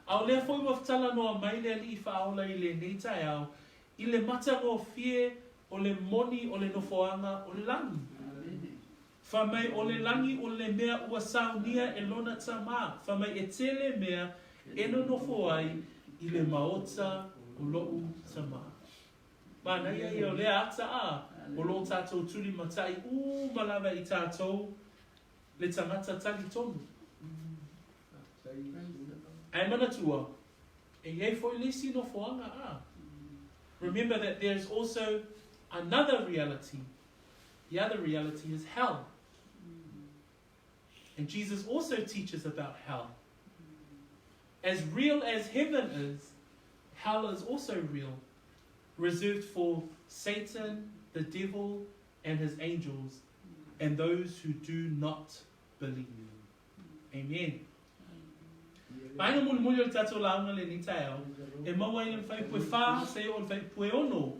A o lea foi ua talanoa mai le Alii Faaola i lenei taeao i le matagofie o le moni o le nofoaga o le lagi. Fai mai o le lagi o le mea ua saunia e lona Tama, fai mai e tele mea e nonofo ai i le maota o loʻu Tama. Manaia ia o lea ata a o lo tatou tulimatai uma lava i tatou le tagata talitonu. Ae manatua, e iai foi le isi nofoaga a. Remember that there's also another reality. The other reality is hell. And Jesus also teaches about hell. As real as heaven is, hell is also real, reserved for Satan, the devil, and his angels, and those who do not believe. Amen. Vaega mulimuli o le tatou lauga lenei taeao, e maua ai le mafai pue whā, se o le fai pue ono.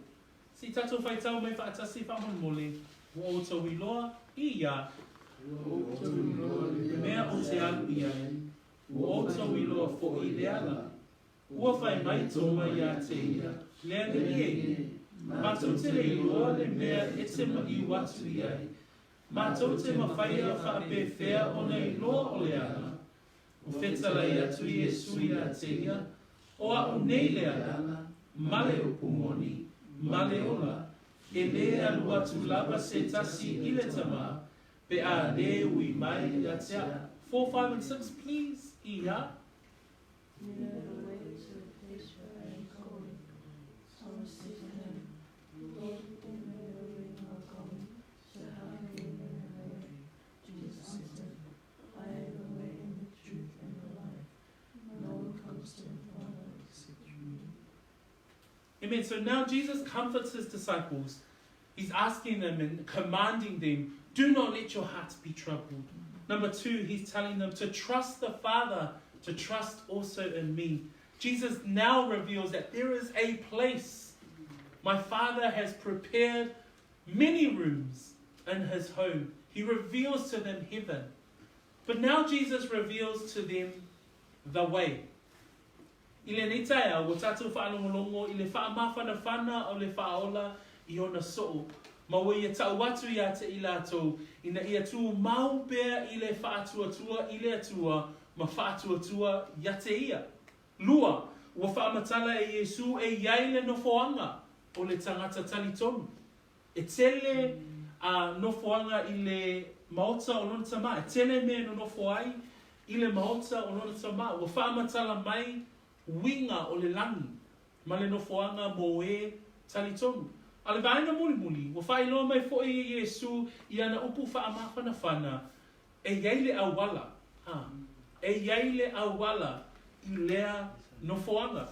Se i tatou faitau mai faatasi faamolemole, ua outou iloa i ia le mea ou te alu i ai, ua outou iloa foi le ala. Ua fai mai Toma iā te ia, Le Alii e, matou te le iloa le mea e te maiu atu i ai, matou te mawhaia faapefea ona iloa o le ala. Ua fetalai atu Iesu iā te ia, O a'u nei le ala, ma le upu moni, ma le ola, e lē alu atu lava se tasi i le Tamā, pe a lē ui mai ia te a'u. 4, 5 and 6 please, ia. You know the way to the place where I am going. Thomas said to him, Lord, we don't know where you are going, so how can we know the way? Jesus answered, I am the way and the truth and the life. No one comes to the Father except through me. Amen. So now Jesus comforts his disciples. He's asking them and commanding them, do not let your hearts be troubled. Number two, he's telling them to trust the Father, to trust also in me. Jesus now reveals that there is a place. My Father has prepared many rooms in his home. He reveals to them heaven. But now Jesus reveals to them the way. I lenei taeao, ua tatou faalogologo i le faamafanafana o le Faaola i ona soo, ma ua ia tau atu iā te i latou, ina ia tumau pea i le faatuatua i le Atua ma faatuatua ia te ia. Lua, ua faamatala e Iesu e iai le nofoaga o le tagata talitonu. E tele. Nofoaga i le maota o lona Tamā. E tele mea e nonofo ai i le maota o lona Tamā. Ua faamatala mai uiga o le lagi ma le nofoaga mo e talitonu. A o le vaega mulimuli, ua faailoa mai foi e Iesū i ana upu faamafanafana, E i ai le auala, a, e i ai le auala i lea nofoaga.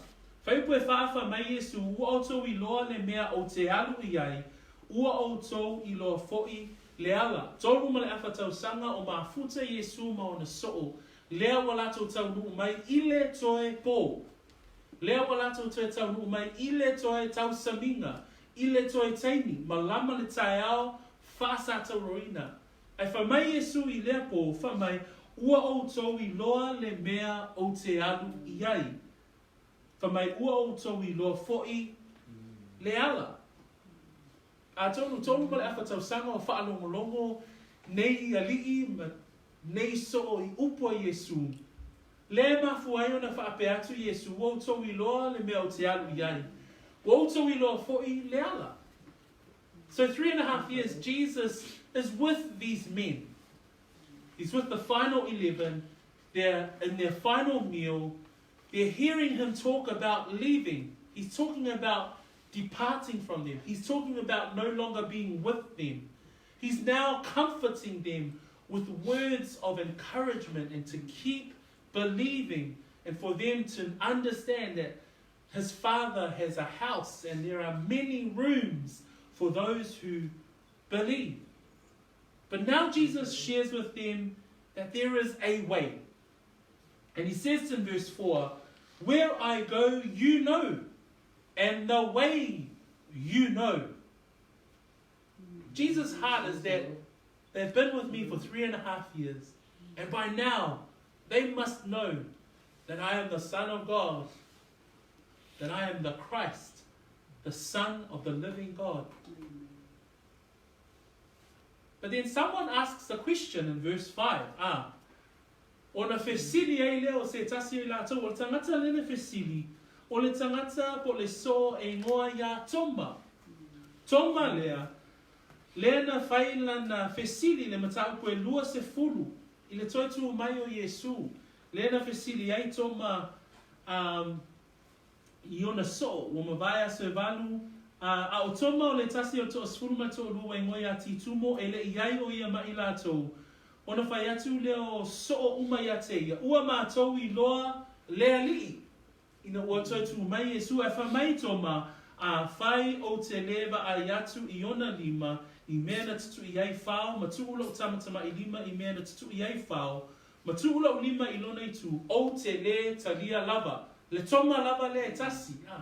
Fuaiupu e faafa mai Iesū, Ua outou iloa le mea ou te alu i ai, ua outou iloa foi le ala. 3 ma le afa tausaga o mafuta Iesū ma ona soo, lea ua latou taunuu mai i le toe pō. Lea ua latou toe taunuu mai i le toe tausamiga, i le toe taimi, malama le taeao faasatauroina. Ae fai mai Iesū i lea pō, fai mai, Ua outou iloa le mea ou te alu i ai. Fai mai, Ua outou iloa foi le ala. Atonu, 3 ma le afa tausaga o faalogologo nei alii ma nei soo i upu a Iesū, lea e mafua ai ona faapea atu Iesū, Ua outou iloa le mea ou te alu i ai. Ua outou iloa foi le ala. So 3.5 years, Jesus is with these men. He's with the final 11. They're in their final meal. They're hearing him talk about leaving. He's talking about departing from them. He's talking about no longer being with them. He's now comforting them with words of encouragement and to keep believing and for them to understand that his Father has a house and there are many rooms for those who believe. But now Jesus shares with them that there is a way. And he says in verse 4, Where I go, you know, and the way you know. Jesus' heart is that they've been with me for 3.5 years, and by now they must know that I am the Son of God, that I am the Christ, the Son of the living God. But then someone asks a question in verse 5. Ah, ona fesili ai lea o se tasi o i latou, o le tagata lea na fesili, o le tagata po le soo e igoa iā Toma. Toma lea, lea na fai lana fesili le mataupu e 20 i le toe tū mai o Iesū. Lea na fesili ai Toma i ona soo, ua mavae aso e 8, a o Toma o le tasi o le 12 e igoa iā Titumo e le i ai o ia ma i latou, ona fai atu lea o soo uma iā te ia, ua matou iloa le Alii. Ina ua toe tū mai Iesū, ae fai mai Toma, Afai ou te lē vaai atu i ona lima, i mea na tutuʻi ai fao, ma tuu loʻu tamatamailima i mea na tutuʻi ai fao, ma tuu loʻu lima i lona itu, ou te lē talia lava. Le Toma lava lea e tasi, a.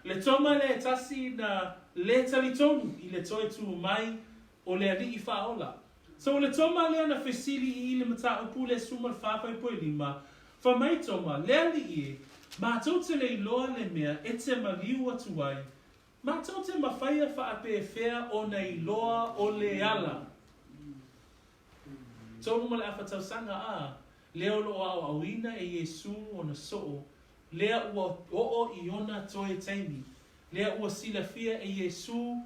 Le Toma lea e tasi na lē talitonu i le toe tū mai o le Alii Faaola. So o le Toma lea na fesili i le mataupu le 14 fuaiupu e 5, fai mai Toma, Le Alii e, matou te le iloa le mea e te maliu atu ai, matou te mafaia faapefea ona iloa o le ala. 3 ma le afa tausaga, a, lea o loo aoaoina e Iesū ona soo, lea ua oo i ona toe taimi, lea ua silafia e Iesū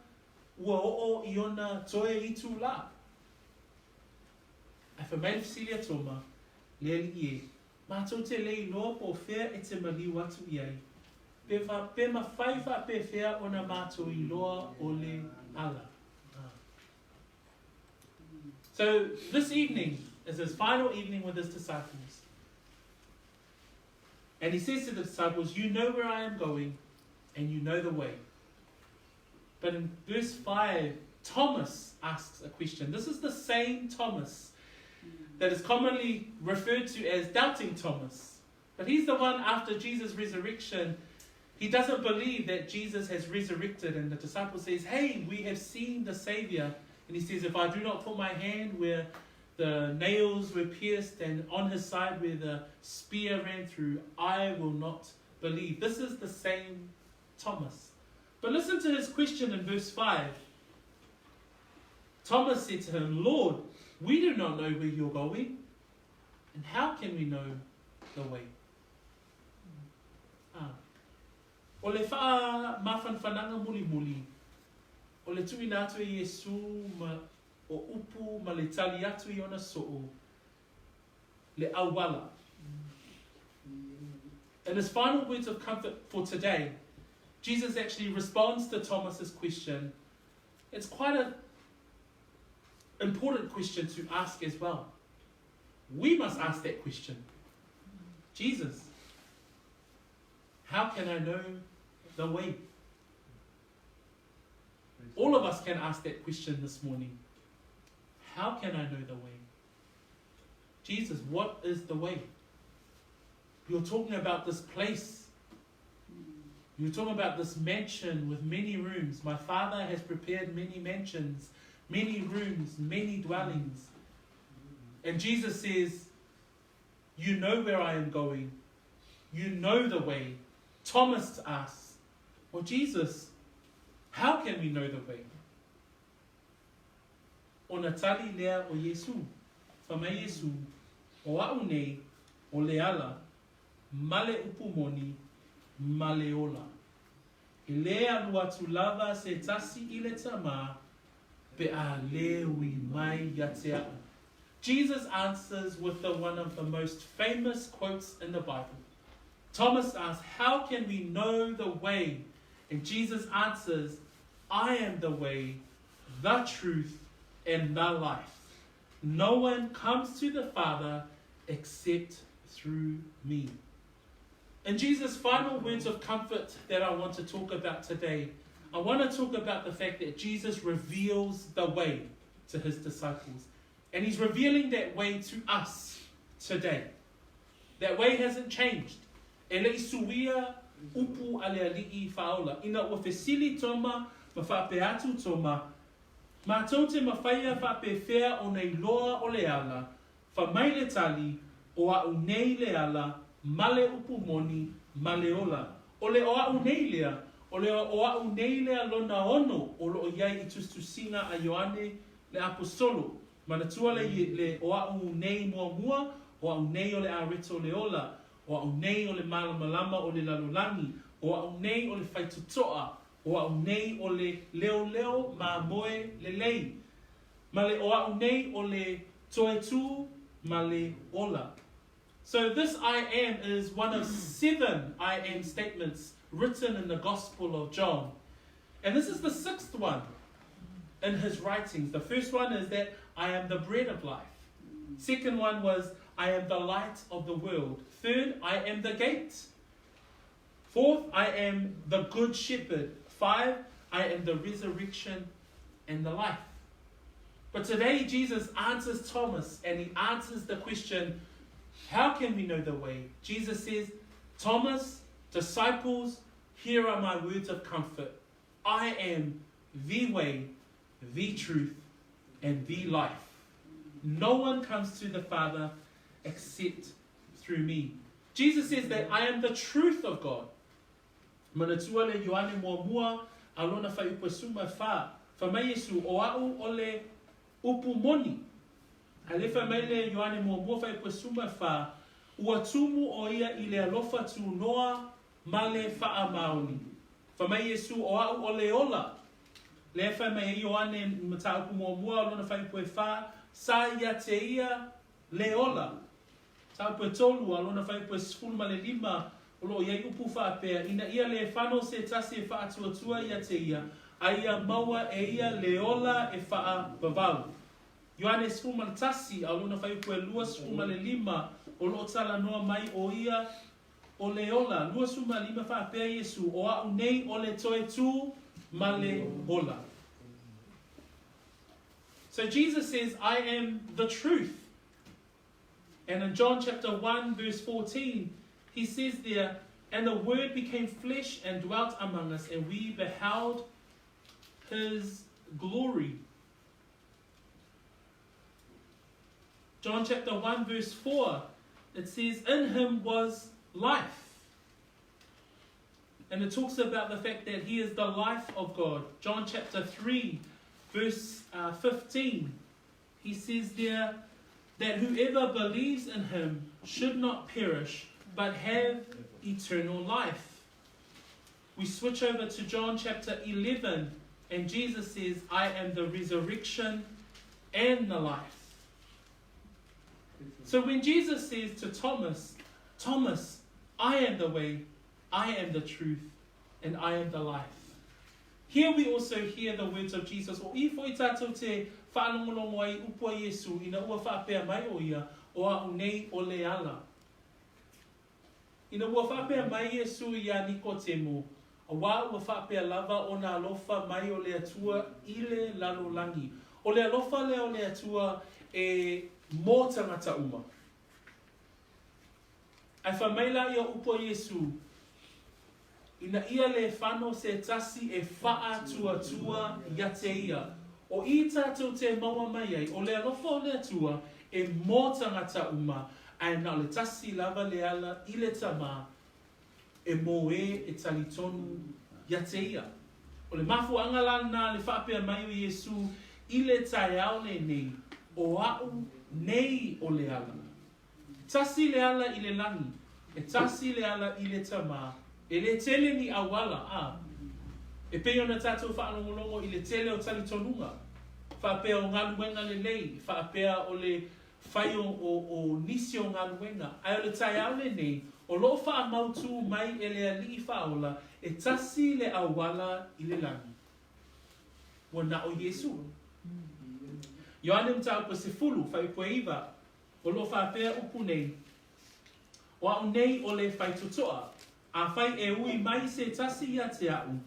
ua oo i ona toe itulā. Ae fai mai le fesili a Toma, Le Alii e, matou te le iloa po o fea e te maliu atu i ai, pe, fa, pe mafai faapefea ona matou iloa o le ala. Ah. So this evening is his final evening with his disciples. And he says to the disciples, You know where I am going, and you know the way. But in verse 5, Thomas asks a question. This is the same Thomas that is commonly referred to as Doubting Thomas. But he's the one after Jesus' resurrection, he doesn't believe that Jesus has resurrected. And the disciple says, Hey, we have seen the Savior. And he says, If I do not put my hand where the nails were pierced and on his side where the spear ran through, I will not believe. This is the same Thomas. But listen to his question in verse 5. Thomas said to him, Lord, we do not know where you're going, and how can we know the way? Ah. O le faamafanafanaga mulimuli, o le tuuina atu e Iesū ma O upu ma le tali atu i ona soo, le auala. In his final words of comfort for today, Jesus actually responds to Thomas's question. It's quite an important question to ask as well. We must ask that question. Jesus, how can I know the way? All of us can ask that question this morning. How can I know the way? Jesus, what is the way? You're talking about this place. You're talking about this mansion with many rooms. My father has prepared many mansions, many rooms, many dwellings. And Jesus says, You know where I am going. You know the way. Thomas asks, Well, Jesus, how can we know the way? Ona tali lea o Iesu, Fai mai Iesu, O a'u nei, o le ala, ma le upu moni, ma le ola. E lē alu atu lava se tasi i le Tamā, pe a lē ui mai ia te a'u. Jesus answers with the one of the most famous quotes in the Bible. Thomas asks, How can we know the way? And Jesus answers, I am the way, the truth, and the life. No one comes to the Father except through me. In Jesus' final words of comfort that I want to talk about today, I want to talk about the fact that Jesus reveals the way to his disciples. And he's revealing that way to us today. That way hasn't changed. E le i suia upu a le Alii Faaola, ina ua fesili Toma ma faapea atu Toma, Matou te mawhaia faapefea ona iloa o le ala, fa mai le tali, o a'u nei le ala, ma le upu moni, ma le ola. O le o a'u nei lea, o le o a'u nei lea lona ono o loo iai i tusitusiga a Ioane le Aposolo. Manatua le le o a'u nei muamua, o a'u nei o le areto o le ola, o a'u nei o le malamalama o le lalolagi, o a'u nei o le faitotoa, O a'u nei o le leoleo mamoe lelei, ma le o a'u nei o le toetū ma le ola. So this I am is one of seven I am statements written in the Gospel of John. And this is the sixth one in his writings. The first one is that I am the bread of life. Second one was I am the light of the world. Third, I am the gate. Fourth, I am the good shepherd. Five, I am the resurrection and the life. But today, Jesus answers Thomas and he answers the question, How can we know the way? Jesus says, Thomas, disciples, here are my words of comfort. I am the way, the truth, and the life. No one comes to the Father except through me. Jesus says that I am the truth of God. Manatua le Ioane muamua a lona fuaiupu e suma e fa, fai mai Iesu, O a'u o le upu moni. A le fai mai le Ioane muamua fuaiupu e suma e fa, Ua tumu o ia i le alofa tunoa ma le faamaoni. Fai mai Iesu, O a'u o le ola. Lea fai mai ai Ioane mataupu muamua o lona fuaiupu e fa, Sa ia te ia le ola. Taupu e tolu, a lona fuaiupu e 15, o loo iai upu faapea, ina ia le fano se tasi e faatuatua ia te ia, a ia maua e ia le ola e faavavau. Ioane 11, a lona fuaiupu e 25, o loo talanoa mai o ia o le ola. 25 faapea Iesu, O a'u nei o le toe tū ma le ola. So Jesus says, I am the truth. And in John chapter 1, verse 14, he says there, And the Word became flesh and dwelt among us, and we beheld his glory. John chapter 1, verse 4, it says, In him was life. And it talks about the fact that he is the life of God. John chapter 3, verse uh, 15, he says there that whoever believes in him should not perish, but have eternal life. We switch over to John chapter 11, and Jesus says, I am the resurrection and the life. So when Jesus says to Thomas, Thomas, I am the way, I am the truth, and I am the life. Here we also hear the words of Jesus, O i foʻi tātou te faalogologo ai upu a Iesu ina ua faapea mai ʻo ia, O a'u nei o le ala. Ina ua faapea mai Iesu iā Nikotemo, Auā ua faapea lava ona alofa mai o le Atua i le lalolagi. O le alofa lea o le Atua e mō tagata uma. Ae fai mai la ia upu a Iesu, Ina ia le fano se tasi e faatuatua ia te ia, o i tatou te maua mai ai, o le alofa o le Atua e mō tagata uma, ae na o le tasi lava le ala i le Tama e mō e e talitonu ia te ia. O le mafuaaga la lena le faapea mai o Iesu i le taeao lenei, O a'u nei o le ala. E tasi le ala i le lagi, e tasi le ala i le Tamā, e le tele ni auala, ā, e pei ona tātou faalogologo i le tele o talitonuga, faapea o galuega lelei, faapea o le fai o, o, o nisi o galuega, ae o le taeao lenei, o lo o faamautū mai e le Alii Faaola, e tasi le auala i le lagi. Ua na o Iesū. Ioane mataupu e sefulu, fuaiupu e iva, O lo o faapea upu nei, O a'u nei o le faitotoa, afai e ui mai se tasi ia te a'u,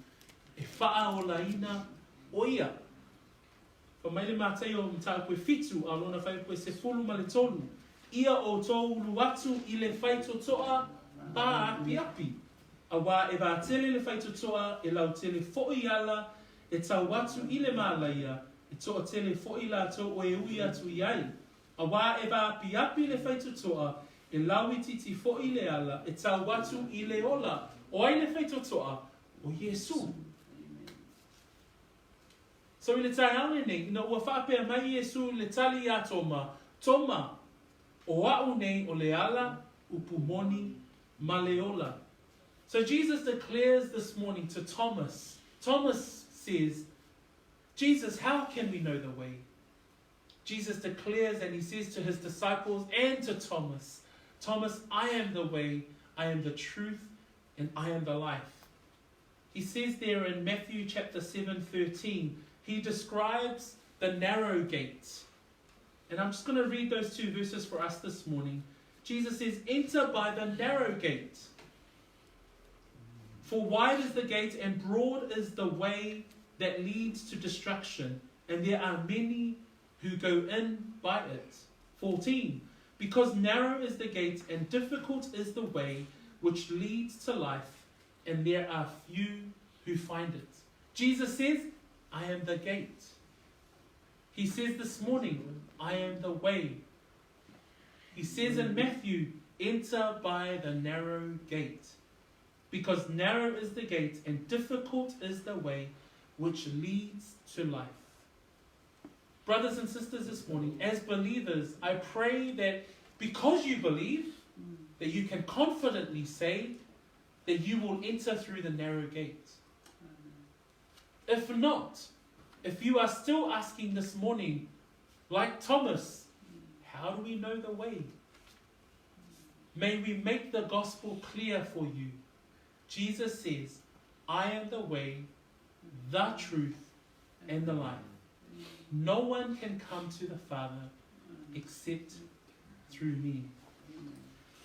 e faaolaina o ia. Fai mai le Mataio mataupu e fitu, a o lona fuaiupu e 13, Ia outou ulu atu i le faitotoa pāapiapi, auā e vatele le faitotoa e lautele foʻi ala e tau atu i le mālaia, e toatele foʻi latou o e ui atu i ai. Auā e vaapiapi le faitotoa, e lauitiiti foʻi le ala e tau atu i le ola. O ai le faitotoa? O Iesū. So i le taeao lenei, ina ua faapea mai Iesū i le tali iā Toma, Toma, o a'u nei o le ala, upu moni, ma le ola. So Jesus declares this morning to Thomas, Thomas says, Jesus, how can we know the way? Jesus declares and he says to his disciples and to Thomas, Thomas, I am the way, I am the truth, and I am the life. He says there in Matthew chapter 7 13, he describes the narrow gate. And I'm just going to read those two verses for us this morning. Jesus says, Enter by the narrow gate. For wide is the gate and broad is the way that leads to destruction, and there are many who go in by it. 14. Because narrow is the gate and difficult is the way which leads to life, and there are few who find it. Jesus says, I am the gate. He says this morning, I am the way. He says in Matthew, Enter by the narrow gate. Because narrow is the gate and difficult is the way which leads to life. Brothers and sisters, this morning, as believers, I pray that because you believe, that you can confidently say that you will enter through the narrow gate. If not, if you are still asking this morning, like Thomas, how do we know the way? May we make the gospel clear for you. Jesus says, I am the way, the truth, and the life. No one can come to the Father except through me.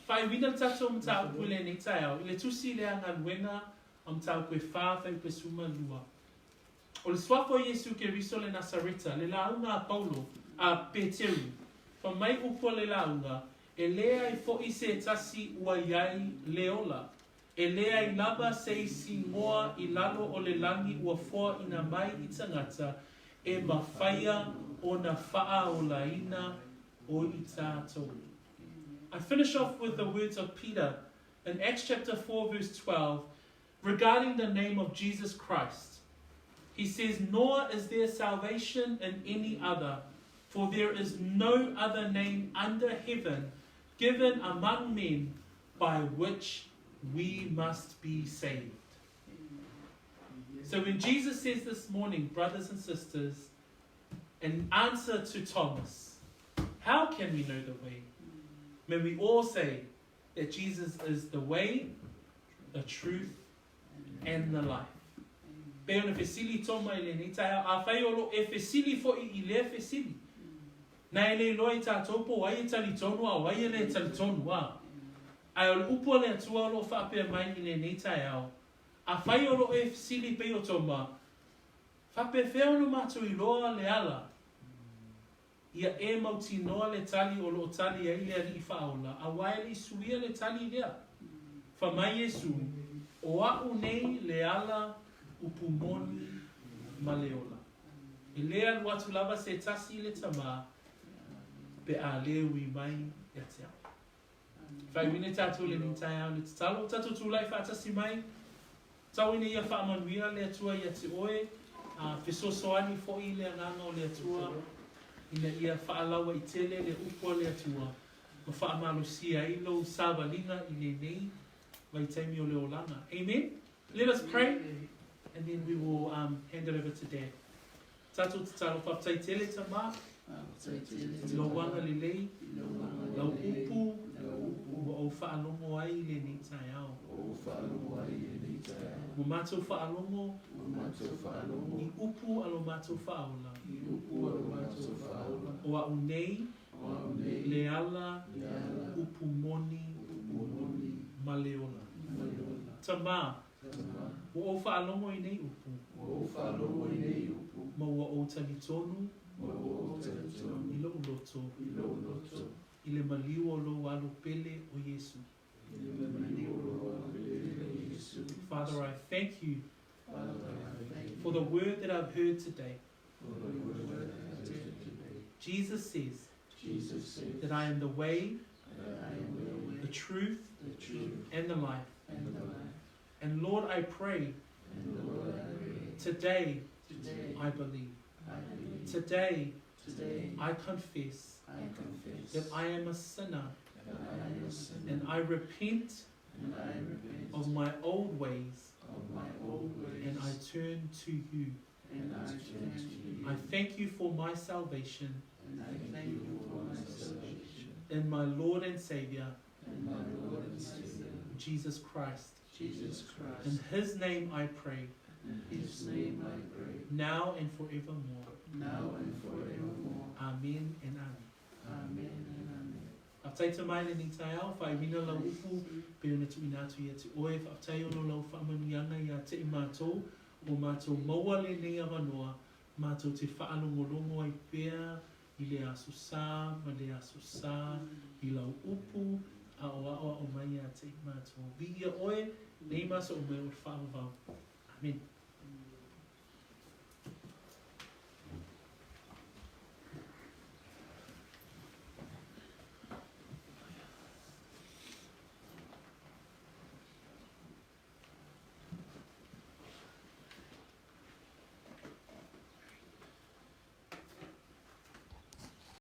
Faaiuina le tatou mataupu i lenei taeao i le tusi lea galuega a mataupu e whā fuaiupu e 12. O le suafa o Iesu Keriso le Nasareta, le lauga a Paulo, a Peteru, fai mai upu a le lauga, E leai foʻi se tasi ua iai le ola, e leai lava se isi ngoa i lalo o le lagi ua foaina mai i tagata e mawhaia ona faaolaina o i tatou. I finish off with the words of Peter in Acts chapter 4 verse 12 regarding the name of Jesus Christ. He says, Nor is there salvation in any other, for there is no other name under heaven given among men by which we must be saved. So when Jesus says this morning, brothers and sisters, In answer to Thomas, how can we know the way? May we all say that Jesus is the way, the truth, and the life. Pei ona fesili Toma i lenei taeao, afai o lo o e fesili foi i lea fesili, na e le iloa i tatou po o ai e talitonu a o ai e le talitonu, a. Ae o le upu a le Atua o lo o faapea mai i lenei taeao, afai o lo o e fesili pei o Toma, Faapefea ona matou iloa le ala? Ia e mautinoa le tali o lo o tali ai le Alii Faaola, aua e le i suia le tali lea. Fai mai Iesu, O a'u nei le ala, upu moni, ma le ola. E lē alu atu lava se tasi i le Tamā, pe a lē ui mai ia te au. Faaiuina tatou i lenei taeao i le tatalo, tatou tulai faatasi mai, Tau ina ia faamanuia le Atua ia te oe, a fesoasoani foi le Agaga o le Atua ina ia faalauaitele le upu a le Atua ma faamalosia ai lou savaliga i lenei vaitaimi o le olaga. Amen. Let us pray and then we will um, hand it over to Dad. Tatou tatalo, faafetai tele Tama i lou agalelei, lau upu ua ou faalogo ai i lenei taeao. Ua matou faalogo i upu a lo matou Faaola, o a'u nei le ala, upu moni ma le ola. Tama, Ua ou faalogo i nei upu. Ua ou faalogo i nei upu. Ma ua ou talitonu. Ma ua ou talitonu. I lo'u loto. I lo'u loto. I le maliu o lou alo pele o Iesu. I le maliu o lou alo pele o Iesu. Father, I thank you. Father, I thank you. For the word that I've heard today. For the word that I've heard today. Jesus says. Jesus says. That I am the way. That I am the way. The truth. The truth. And the life. And the life. And Lord, I pray. And Lord, I pray today, today I believe. I believe. Today, today I confess, I confess that I am a sinner, that I am a sinner and I repent, and I repent of my old ways, of my old ways and I turn to you. And I turn to you. I thank you for my salvation. And I thank you for my salvation. In my Lord and Savior, and my Lord and Savior, Jesus Christ. Jesus Christ. In his name I pray. In his name I pray. Now and forevermore. Now and forevermore. Amen and amen. Amen and amen. Faafetai Tama i lenei taeao, faaiuina lau upu pei ona tuuina atu ia te oe, faafetai ona o lau faamanuiaga ia te i matou, ua matou maua lenei avanoa, matou te faalogologo ai pea i le Aso Sa ma le Aso Sa i lau upu a o aʻoaʻo mai ia te i matou. Viia oe, nei ma soʻu mai o le faavavau. Amene.